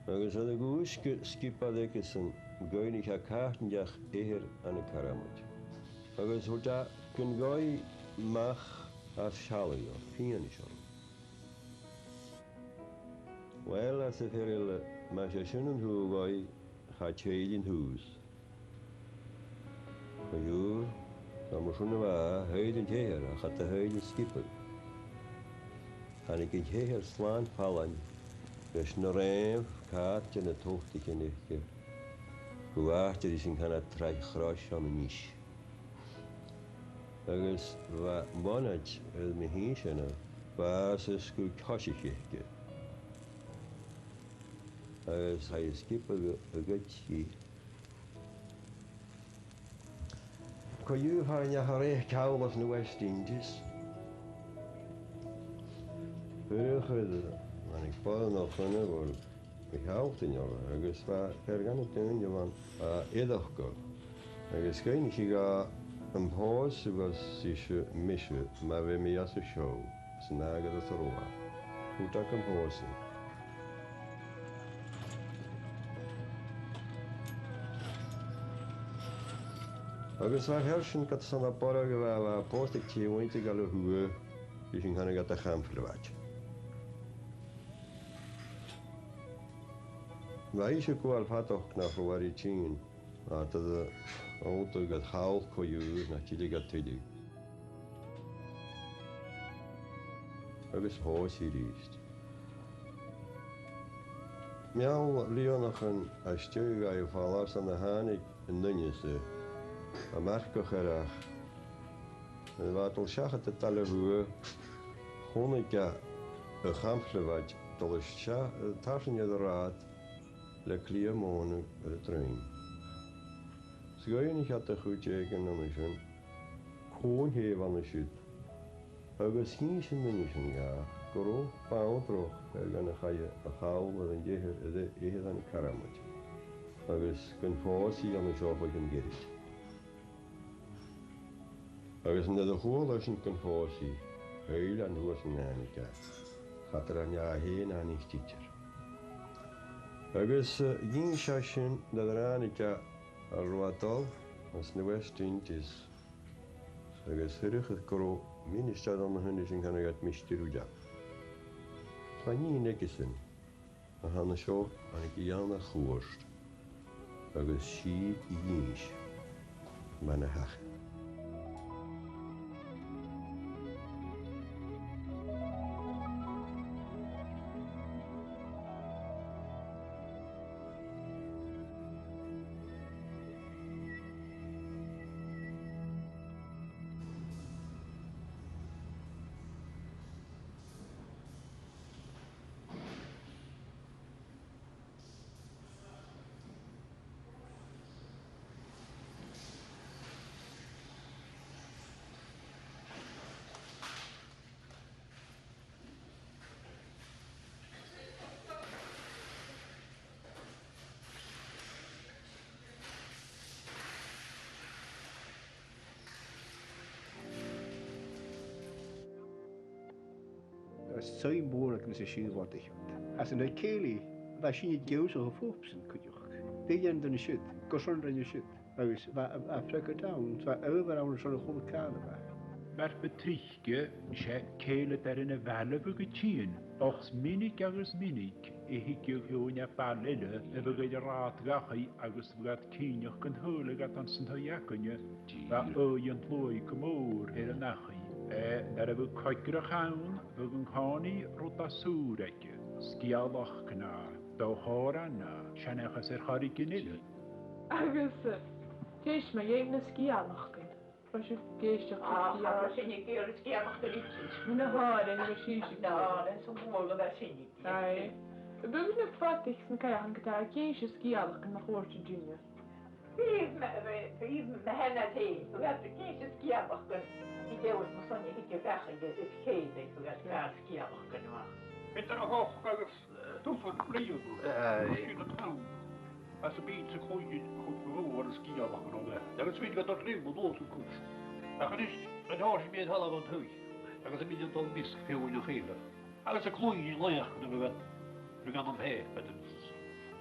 Agus nuair a dhùisg an sgiobair aigesan, dh'fhaighnich e càit an deach athair ann an Caramaid. Agus thuirt e gun gabhainn a-mach às sealladh, fianais ann. Uill, ars an fhear eile, mas e sin an t-ùidh a th' agad, cha tèid an t-ùidh. Co-dhiù, 's ann mar sin a bha, thill an t-athair, ach cha do thill an sgiobair. Thàinig an t-athair slàn fallain leis na rèamh càit na tobhtaichean aice, gu àite ris an can iad Tràigh Chrois ann an Nis. Agus bha bonaid air mo shinn-seanair, bha e às an sguir coisich aice. Agus chaidh an sgiobair a, a ghoid i. Co-dhiù, far an deach a rèir ceangal às na West Indies, fhuair e, thàinig boireannach ann a bha a' sealltainn oirre, agus bha fear dha na daoine a bh' ann, a, air a chall. Agus dh'fhaighnich i dha am pòsadh mise, mise, ma bha mi às an seo, san àite às an robh e. Thuirt e gum pòsadh. Agus bha an fhear sin gad sona boireag a bha, bha e pòsta aig taigh-mhuinntir Ghallainn Thuaidh, ris an canadh iad a' Chamfraid. Bha ise a' gabhail fadachd nach robh air a tighinn, a, tha iad a' dol a chall co-dhiù, nach tilleadh iad tuilleadh. Agus pòs i a-rithist. Meall bhliadhnaichean às dèidh dhaibh falbh 's ann a thàinig an duine-sa, am Marcach Earrach. Nuair a bha e a' dol seachad air Baile Thuaidh, chunnaic e a' Chamfraid a' dol a-steach, tarsainn air an rathad le cliath mònadh air a druim. 'S dh'fhaighnich iad a' chuid aige an uair sin cò an tè a bh' ann an siud, agus dh'inns an duine sin dha gun robh bann droch air dha na chaidh a chall air an t-athair, air an t-athair ann an Caramaid, agus gun phòs i an seo o chionn ghoirid. Agus nuair a chuala esan gun phòs i, thill e suas an àite aige. Cha do rinn e fhèin àite idir. Agus, eh, dh'inns e sin nuair a ràinig e an robh e a' dol às na West Indies, agus thuirt e gun robh ministear ann a shin ris an canadh iad Mister Uilleam. Bha nighean aigesan, Tha an seo, thàinig i ann a' chuairt, agus 's i a dh'innis mar a thachair. Tha suim mhòr agamsa sa bhad a tha siud. Anns an cèilidh, bha sinne ag ionnsachadh fhòpsan cuideachd. Dè dhèanadh an duine siud, carson a rinn e siud, agus bha, bha freagairt ann, bha adhbhar ann airson a h-uile càil a bha. Mar bu trice, 's e cèilidh a rinn a' bhaile a bha ga tighinn, ach 's mionaich agus mionaich a thigeadh feadhainn à baile eile a bha ag ràdh dhachaigh agus bha iad cinnteach gun tadhlaidheadh iad anns an taigh againne, bha aoigh an t-sluaigh gu mòr air an dachaigh. Eh, nuair a bha coigreach ann, bha an-còmhnaidh rud à sùil aige, sgeulachd no do chòmhradh no seanchas air choreigin eile. Agus, eh, dè seòrsa mu dheidhinn na sgeulachdan? Bha sibh ag èisteachd ri sgeulachdan? Ah, bha sinn ag èisteachd ri sgeulachdan idir. Mu na h-òrain, bha sibhse ag èisteachd. Na h-òrain, 's e bualadh a bha sinn ag èisteachd. Aye. Am biodh na bodaich 's na caoraich gu tur ag innse sgeulachdan mun cuairt an duine? Bha, bha, bha, bha mi fhìn, bha iad ag innse sgeulachdan. Bha iad, bha mi fhìn, bha iad a' gabhail sgeulachdan a-mach. Peter a' Choch agus, eh, Tubman Liam. Aye. Sin an t-àm. Às a bhith sa chloinn, chun gu robh air an sgeulachd an-dràsta. Agus bha iad a' dol tro mhòr-chuid. Ach a-nis, an uair sin bha iad a' falbh bhon taigh. Agus bha iad a' dol am measg feadhainn a chèile. Agus a' cluinntinn làithean a bha, bha gan am pàipear,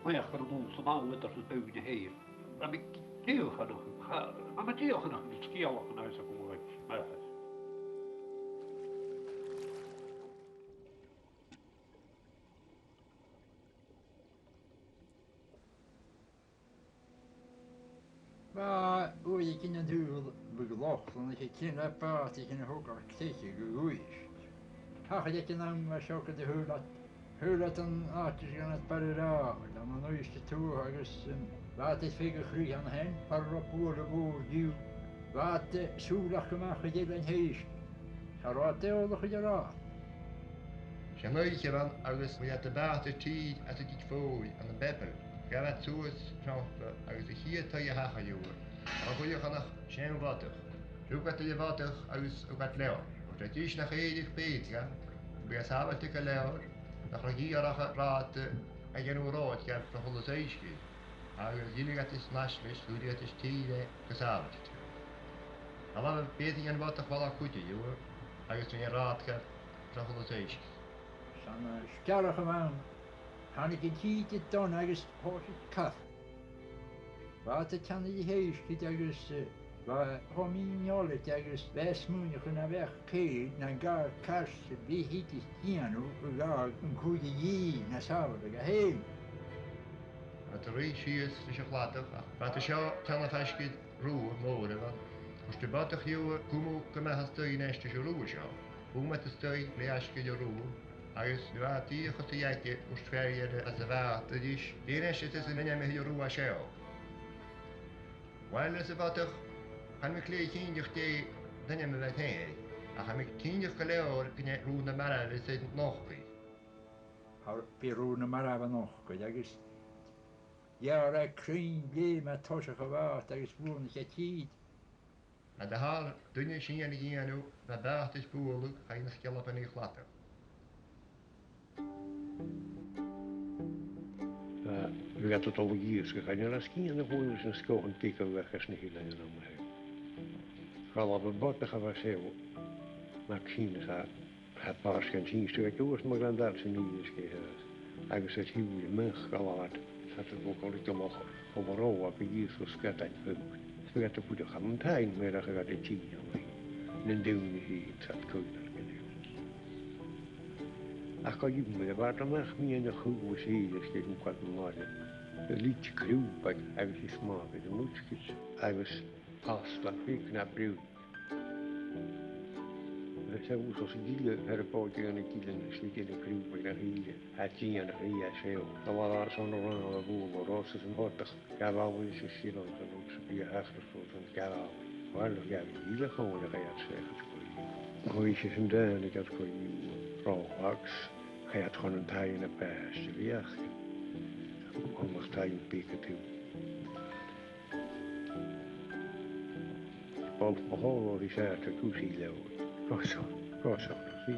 làithean a' dol sa mhadainn eadar na beathaichean fhèin. Bha mi dìreach a' faireachdainn, cha, bha mi dìreach a' faireachdainn sgeulachdan agus a' cluinntinn mar a tha. Bha uair aig an taigh, bha Lachlann, aig an taigh, bàta aig an togar cleite gu Uibhist. Thachair aig an àm a bha seo gun do shaoil iad, shaoil iad an àite gun iad barrachd, an Uibhist a Tuath agus, um, bha iad a' feitheamh a' chruidh an sin, far an robh bualadh mhòr dhiubh, bha iad, eh, sùileach a-mach gu deireadh an t-sèist. Cha robh iad eòlach air an ràdh. 'S e an oidhche a bh' ann agus bha iad a' bàta a' tilleadh às an taigh fodha ann am Beiblean. Ghabh iad suas an t-seòmar agus a' chiad taigh a thachair iad, bha cuideachd ann ach seann bhodach. Rug iad air a' bhodach agus thug iad leotha. Thuirt iad ris nach èirich Peadra, bha e sàbhailte gu leòr, nach robh iarraidh aca ràdh a dhèanamh ro fhada tro chùl an t-soisgeil. Agus dh'fhuirich iad is an aislis, dh'fhuirich iad is tilleadh gu sàbhailte. Cha bha Peadra dhen bhodach a' falbh cuideachd, agus rinn e ràdh tro chùl an t-soisgeil. 'S ann an sgeulachd a bh' ann, thàinig an tìde dona agus thòisich iad a' coimhead. Bha iad a' teannadh ri thaigh-sgoile agus, eh, bha e cho mì-eòlach agus bha e a' smaoineachadh nach fhaca e nan gabhail cairt a bhitheadh iad a' dèanamh a ghabhadh an cur a dhìth na sàbhaladh e fhèin. Bha iad a' ruith sìos leis a' chladach, ach bha iad an seo a' teannadh faisg air rubha mòr a bh' ann. Thuirt am bodach riutha, "Cumaibh gu math a-staigh an-dràsta 's an rubha seo." Chùm iad a-staigh le faisg air an rubha, agus nuair a bha iad dìreach a' dol a dh'fhàg, thuirt fear eile às a' bhàta ris, "Dè an t-ainm a th' air an rubha seo?" "Uill," ars am bodach, "chan eil mi glè chinnteach dè an t-ainm a bh' air fhèin, ach tha mi cinnteach gu leòr gun e Rubha na Marbh a bh' air an loch." Bha Rubha na Marbh an loch, agus dh'iarr e cruinn leum à toiseach a' bhàta agus bhuannaich e tìde. Nuair a tha duine sin a' dèanamh, bha am bàta a' bualadh, chaidh na sgealban air a' chladach. Bha, bha iad a' dol a dh'iasgach, chan eil fhios agam an e a bh' ann, 's na sgòthan beaga a bh' aca anns na h-eileanan an àm a tha. Dh'fhalbh am bodach a bha seo, nach sin a tha, tha pàirt dhen t-sìde a' dol suas mu ghleann Daltainn an Uibhist, agus a' tighinn a-mach gu làr, 's iad a' dol gu làr, gu làr, o bha ròmhag a dh'iasgach sgadain fodha. 'S bha iad a' fuireach ann an taighean, mar a chaidh iad a tìr, nan daoine a thigeadh, 's iad a' coimhead air. Ach gu h-iomlan, bha iad a-mach mu na chùis a dh'fheumadh iad a bhith a' dol an-àirde. Leithid crùbaig agus is math a bhith a' mùsgail agus pasta beag na brùid. Bha seo uabhasach gile air a' bhòrd dhan a' ghille, is leithid na crùbaig na h-ìre, a' tighinn a-rithist. Tha e a' fàs an ràmh a' bhualadh ros is an fhotach. Gabhail is a silean san ùs a bhí a thachras ros an gabhail. Bhail a ghabh í le chóin a ghabh seachas go í. Chuaidh sinn dhan a ghabh go í Rohax, chaidh chun an taigh na báis a bhí aca. Chun nach taigh an pica tú. Bol mo hól ó bhí seart a cúsaí leo. Gosa, gosa, sí.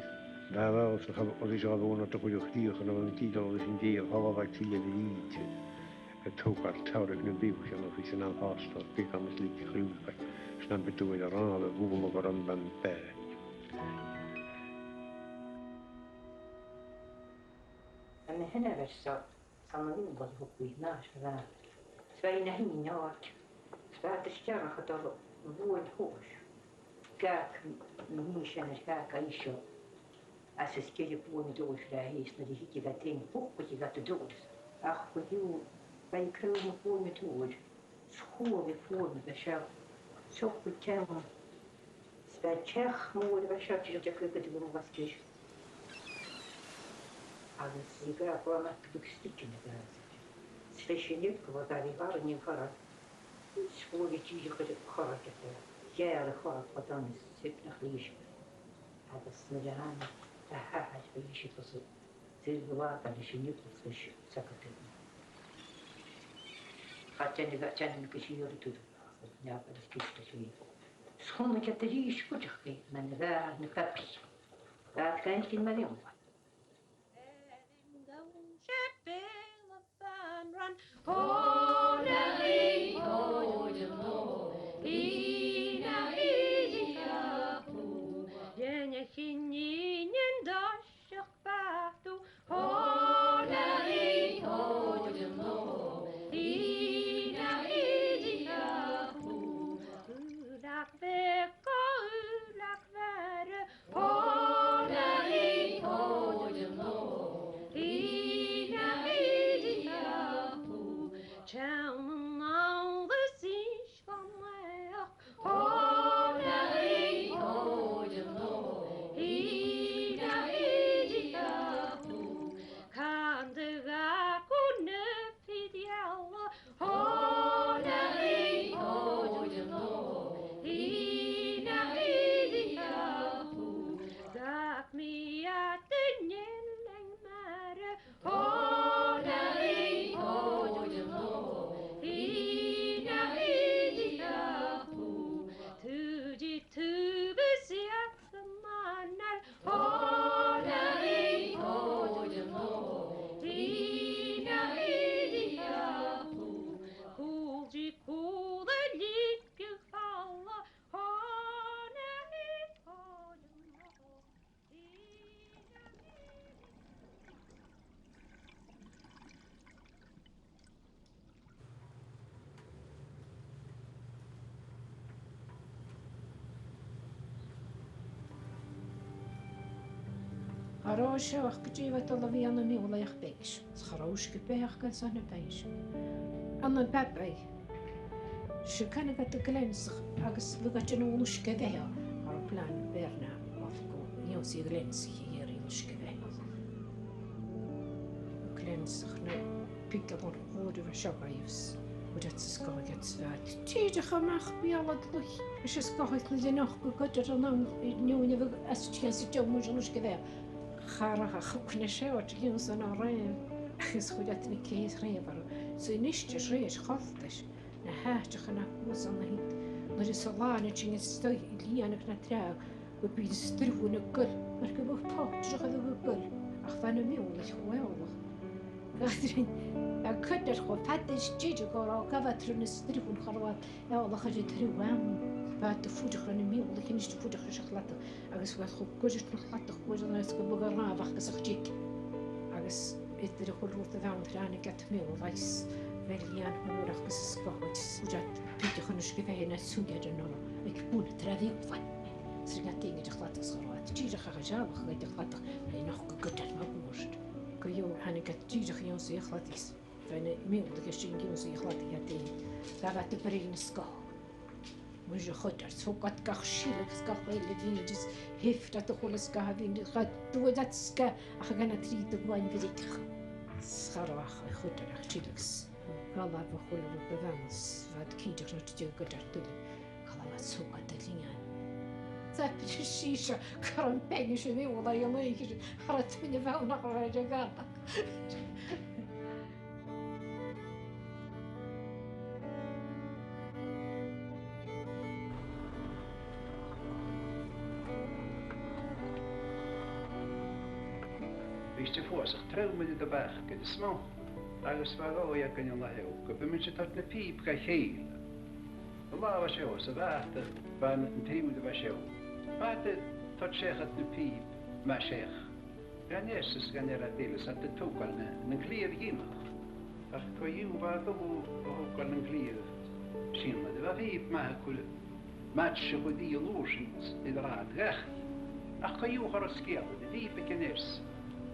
Dá bhfuil sa chab ó bhí seo bhóna do chuideach díoch an bhfuil an tíogal is an díobh, thalamh ag tíle bhí íte. A tógáil teaghlach na bhfiú sin a bhí san an-fhástal, bhí gan is lí chrúpa, sna bit uair a rá le bhúla gur an ban bheith. An na hinna bheirt so, san an ingal thug bhí náis a bheith. Sbhain na hinne áit, sbhain de stearach a dul bhuain thuas. Gach na mí sin ar gach a í seo. As is gur buan dúis le híos na dtí hici bheith taobh bucaid a gata dúis. Ach go dú bheith cruth mo buan dúis, schuair i fuair na bheith seo, soch go teann, is bheith teach mór a bheith seo, tíos de chuid go dú mo bhascais. Agus í gra buan at bug stikin a bheith. Sle sin ib go bhar i bhar an chora, schuair i tíos go de chora de bheith. Gear a chora go dan is sip na chríspe. Agus nuair a tháinig a hathair a dhísigh tusa, dil bhláta leis an iúclas leis sa go dtí. Cha teann a bheith teann go siar a tuair, neamh agus ciste trí. Is chun a cead a rís cuideach é, man a bheith na pepaí. Bheith gan cinn mar iomlan. Erin gabh sé béal a Banran, ó na í, ó de nó, í na í a thú. Dhéanach i níon an doiseach bá tú, ó na í, ó de nó, í na í a thú. Uileag bheag, ó uileag mhara, ó na í, ó de nó, í na í a thú. Teann an ann is ís go mbeadh, ó na í, ó de nó, í na í a thú. Can do gha go na fideala, ó na í, ó de nó, í na í a thú. Gach mí a duine le mara, ó na í, ó de nó, í na í a thú. Tú di tú bheith siad sa manar, ó na í, ó de nó, í na í a thú. Cúl di cúl a lípiú falla, ó na í, ó de nó, í na í. Cha robh seo ach gu dè bha dol a bhith ann am miùlaich beag, 's cha robh uisge-beatha aca san na beatha. Ann am Babaigh, 's e cunnag iad a' gleansach agus bhiodh iad a' dèanamh uisge-bheatha, cha robh plana bearna, bha gu dèanamh uisge-bheatha. Gleansach na pìc a bhon chòir a bha seo agus bha iad sa sgath iad sa bhad. Tìde a-mach beul a' chluich, is a' sgath iad na dèanach gu goidear an ann, i niùin a bha as tìos a' deamhnaidh an uisge-bheatha. Cha robh ach a' chucan a seo a' dèanamh san an rèim, agus chuir iad na cèis rèim air. So a-nis de rèis choltais, na h-àiteachan a bhuas an a hind, nuair is a làna tinn a-staigh i lìonag na tràghad, gu bhith an sruth na goil, mar gu bheil pàirt a' goil, ach bha na miùlaich cho eòlach. Catherine, a' coidear cho fada is tìde gu robh gabhail tro na sruth an chorrabhad, eòlach air an t-sruth ann. Bha iad a' fuireach ri na miùlaich, a-nis a' fuireach ris a' chladach, agus bha iad cho goirt na chladach, bha iad an aos gu bog a ràmh ach gus a chdic. Agus eadar a h-uile rud a bh' ann, thàinig iad miùlaich, bheil lìon mhòr agus a sgath, is bha iad a' pìdeach an uisge-bheatha na suidhe air an ola, aig bun a tràth bhiodh fan. Sreath daoine de chladach sa chroit. Dìreach a' sealbhachadh de chladach, a' nochdadh gu goidear mar bhùird. Co-dhiù, thàinig iad dìreach a dh'ionnsaigh a' chladaich. Bha na miann aca sin ag ionnsaigh a' chladaich iad fhèin. Bha iad a' bruidhinn sgoth. Muinntir a' chuideir, thog iad gach sileadh is gach uile nì, is theab iad a h-uile sgath a bh' ann, cha d' fhuair iad sgath ach a dhà no trì de dh'uain bhrigeach. 'S cha robh ach a' chuideir ach sileadh. Dh'fhalbh a h-uile rud a bh' ann, 's bha iad cinnteach nach deigheadh gu dè tuilleadh. Cha robh iad a' sgath a' lìon. 'S a' bhriseadh seo, car am peigin sin, bhiodh e a' lìonadh, cha robh duine a bh' ann nach robh e a' gabhail. Bha mise a' fuasgladh trom air a' bhac gu smò, agus bha dhòigh againn an latha seo gum biodh mise a' toirt na pìob dha chèile. An latha seo, sa bhàta, bha an triùir a bha seo. Bha iad a' toirt seachad na pìob, mar seach. Gun eas is gun earra dìleas, iad a' togail na, nan cliabh dhìomach. Ach co-dhiù bha iad a' togail nan cliabh sin, a bha a' phìob math a' cur maidseachd dhi an uair sin air an rathad dhachaigh. Ach co-dhiù cha robh sgeul air a' phìob aig an eas,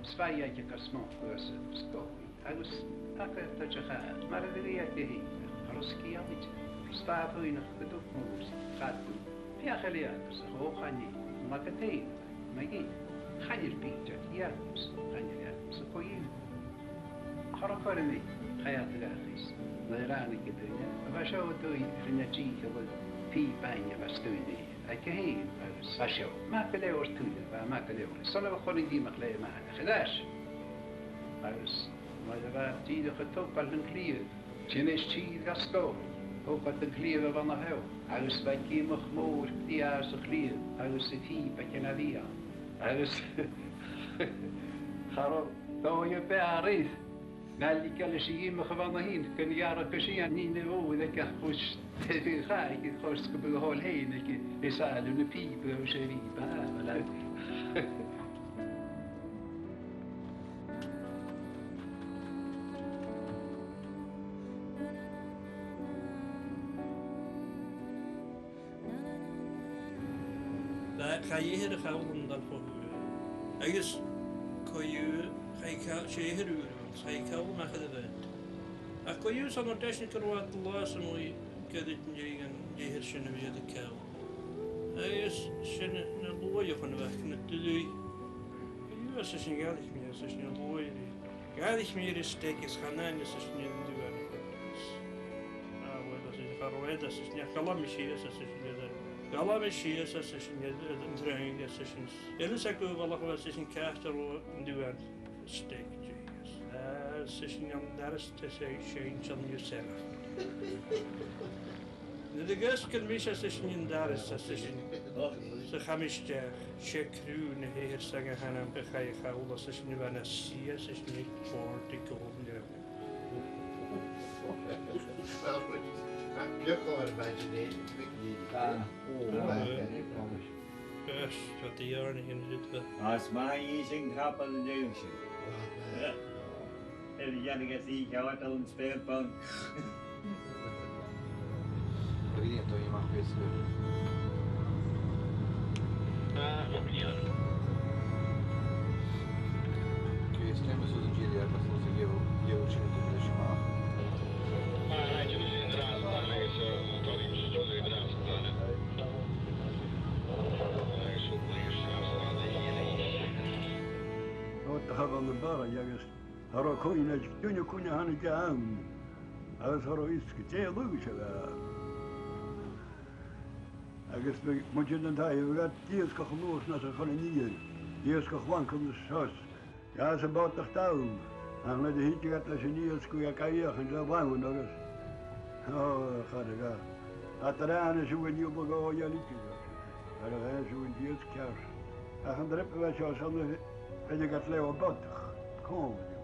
's bha i aige gu smò gus an sgoth. Agus tha e a' toirt a' chàs, mar a bha e aige fhèin, cha robh sgeul idir. Stad fhèin ach gu dubh mòr, stad dubh. Feuch e leatha agus a chòmhchainnt, an lag e fhèin, ma dh'fhaodte. Chan eil bìdeag, dh'fhalbhas, chan eil dh'fhalbhas a' coimhead. Cha robh cur an-diugh, chaidh iad dhachaigh. Nuair a ràinig an duine, a bha seo an dòigh, rinn e dìcheall air pìob fhaighinn a bha stuireadh aige fhèin, agus bha seo math gu leòr tuilleadh, bha e math gu leòr. 'S ann a bha cur an-diugh mac le mac a' chreach. Agus mar a bha dìreach a' togail nan cliabh, thàinig e a-steach gu sgoil, thog iad an cliabh a bh' ann a sheo, agus bha geamach mòr brèagha sa chliabh, agus a' phìob aige na bhith ann. Agus cha robh dòigh a b' fheàrr air na leigeil leis a' gheamach a bh' ann a shìn gun ghearradh gu sìon nì na bhòid aige a' chùis taobh a' chàigh, a' chùis gum biodh a thoil fhèin aige a' sàilleabh na pìob agus a' phìob a bh' ann. Bha, chaidh eathar a chall ann dhan fhoghar. Agus co-dhiù, chaidh ca-, 's e eathar ùr a bh' ann, chaidh call a-mach air a' bheat. Ach co-dhiù, 's ann an uair sin gun robh iad an latha sam bith, gun robh iad an dèidh an eathar sin a bhith air a call. Agus sin na luaidheachan a bh' aca, na duilleagan. Agus às a sin dh'fhairich mi, às a sin na luaidheachan. Dh'fhairich mi air an steig is chan aithne às a sin an duan. Ah, uill, às a sin cha robh iad, às a sin, ghabh mi sìos às a sin iad. Ghabh mi sìos às a sin iad, an trèana às a sin. Eil fhios agad, bha às a sin càit an robh an duan. Steig, Jay. Ah, às a sin an doras, 's e, 's e an t-seann Nuair a dh'fhosgail mise às a sin an doras, às a sin, 's a chaidh mi a-steach, 's e cruth na h-eathar-sang a th' annam a chaidh a chall, às a sin a bha na sìos, às a sin a' bhòrd a' gabhail. Well, but, uh, you're going back to the, the, the, Ah. Oh, Ah. Gosh, what the yarn again did that. Às math a dh'inns an capall an dèidh sin. Air a dheanamh as í ceart an spare bun. Brilliant, ó, you must be scared. Ah, okay. Cé is téama suas an Gilliack, agus suas an Geo, Geo sin an leis mar. Ah, right, you know, in the last time, I guess, uh, talking to José Graf, uh, Ó, tha an barra agus cha robh cuimhne aig duine cuin a thàinig e ann, agus cha robh fhios gu dè a' luaidh a bh' ann. Agus bha muinntir an taighe, bha iad ag iasgach a-nuas nas a' chorra an iar, ag iasgach blanca nas a' sos. Dh'fhàs am bodach dall, ach nuair a thigeadh iad leis an iasg, bhiodh e ga fheuchainn le blann agus, o, cha robh. Cha do rinn e siud an iubal gu dè a leithid. Cha robh e siud an t-iasg ceart. Ach an trip a bha seo, 's ann a thàinig iad leotha am bodach, còmhla riutha.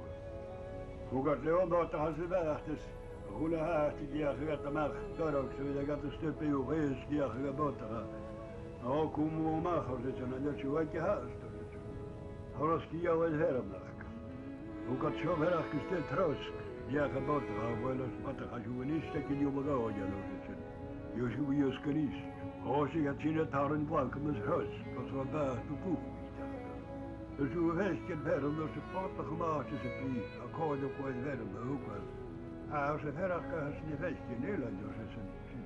Thug iad leotha am bodach às a' bheachd is a h-uile h-àite a dh'fheuchadh iad a-mach dorch, 's bhiodh iad a' stiopadh, a' feuchainn am bodach. Ò, cùm thu a-mach, ars' esan, an leig thu aige fhathast, ars' esan. Cha robh sgeul air fear a-mach. Thug iad seo fhaireachdainn 's dè trosg, dh'fheuch am bodach, a bhuel, ars' am bodach, tha sibh a-nis aig an iubal gu dè, ars' esan. Gheibh sibh iasg a-nis. Thòisich iad sin a' tarraing blanca mus fhiosta, gus am bàta a' bhuachaille. Is sibh a' faicinn fear an uair sin, bàta cho math 's a bha e, a' còmhradh ri fear a thug e. Arsa am fear aca, tha sinn a' faicinn eilean, arsa esan, sin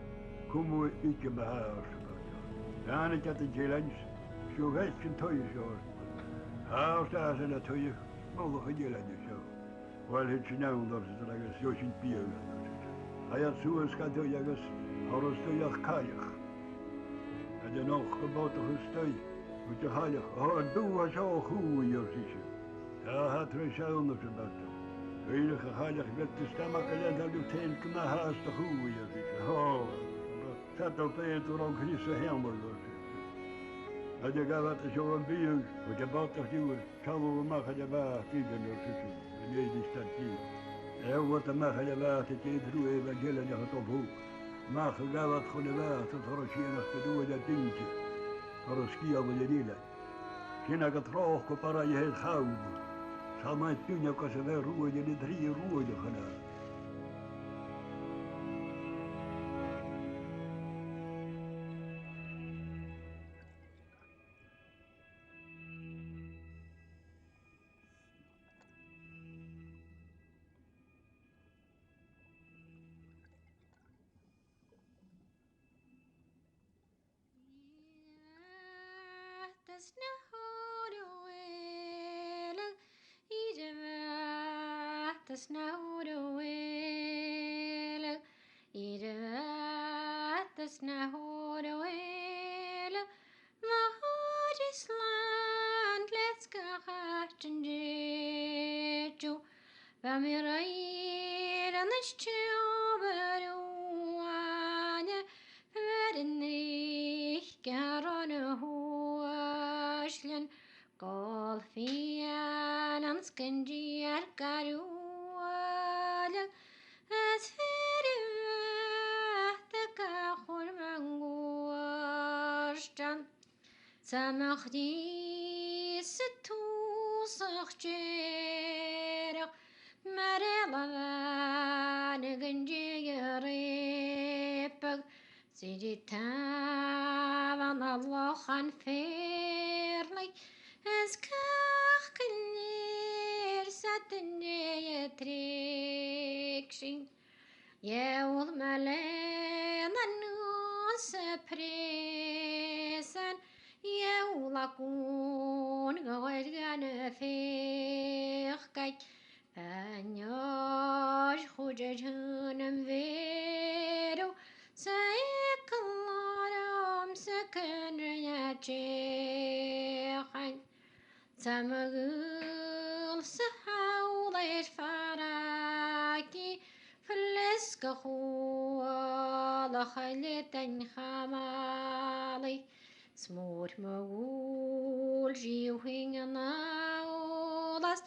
cumadh idir ma tha, arsa am bàta. Thàinig iad an t-eilean, sibh a' faicinn an taigh seo. Arsa esan, an taigh, mullach an eilein seo. Uill, thèid sinn ann, arsa esan, agus gheibh sinn biadh. Chaidh iad suas gu taigh agus cha robh a-staigh ach cailleach. Chaidh an ochdamh bàta a-staigh, thuirt a' chailleach, "Ò, an dubh seo a chuaigh," arsa ise. "Tha, tha treis ann," arsa am bàta. Dh'fhuirich a' chailleach, bheil thu stamag a lean, tha thu fhèin gu math fhathast a chuaigh, arsa ise. "Ò, tha, tha, tha, bheir thu romham crios a sheasamh," arsa ise. Chaidh a' bhàta seo am biadh, thuirt am bàta a-riamh, "Seallaibh a-mach air a' bhàta idir," arsa ise, "an èirisg iad dhi." Sheall iad a-mach air a' bhàta, dè an truagh a bh' aig an eilean ach a' dol thuca. A-mach a' ghabhail chun a' bhàta, cha robh sìon ach gu ruaig a' dinge, cha robh sgeul air an eilean. Sin agad tròcair gu barrachd air chall. 'S ann a' tighinn agus a bheir ruaig an trì ruaig a' chana. Iar-mhàthair sna h-òrain uile, iar-mhàthair sna h-òrain uile, iar-mhàthair sna h-òrain uile, mòr is làn le sgàth an dèideadh. Bha mi ri ràdh an-dràsta, a bhalachain, fear an rìgh gu robh na h-uaislean, gabhail fìon an sgìth air gàrradh, is fear a bhàta ga chur mun cuairt ann. 'S a-mach ris an toiseach dìreach, mar a lean gun dèidh a reubadh, 's idir tàmh ann an Loch an Fheàrnaich, is càch gu lèir 's a' dèidh a thrèigsinn. Gheall mi lean an uair sa phreasan, gheall a' chùn gu bheil gan fheuchainn. Bha an leòr chuid a' tighinn am feur, 's a' chlàr am sa cùnrain a' teicheadh. 'S a-mach gu bheil sa thall air fàrraigidh, fliuch a' chuailteachd le daoine chamail, 's mòr mo dhùil ri fhaighinn an eòlas,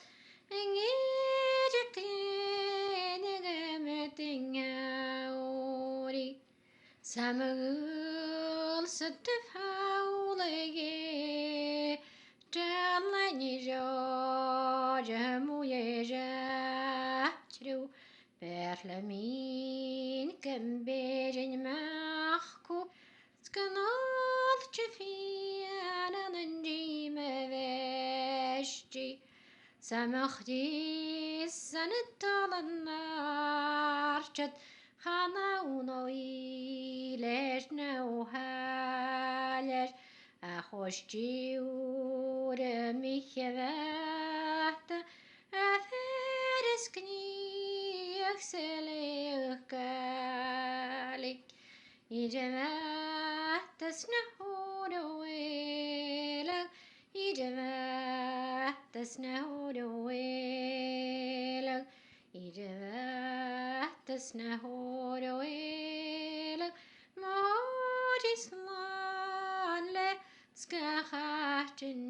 an geir a' cluinneadh am meud an geamhraidh. 'S a-mach gu bheil sa taobh thall aige, dè an leanabh seo, dè mu dheireadh, triù, b' fheàrr leam fhìn gum beireadh mi a-mach cù, 's gun òl de fìon an dìom a bheist i. 'S a-mach ris an a' dol an àirde, chan ann o ìre no thàillear, ach o stiùireadh Mhic a' Bhàta, a' fear as cnìomhaiche sa leth-Ghàidhlig. Iar-mhàthair sna h-òrain uile, iar-mhàthair sna h-òrain uile, iar-mhàthair sna h-òrain uile, mòr is làn le sgàth an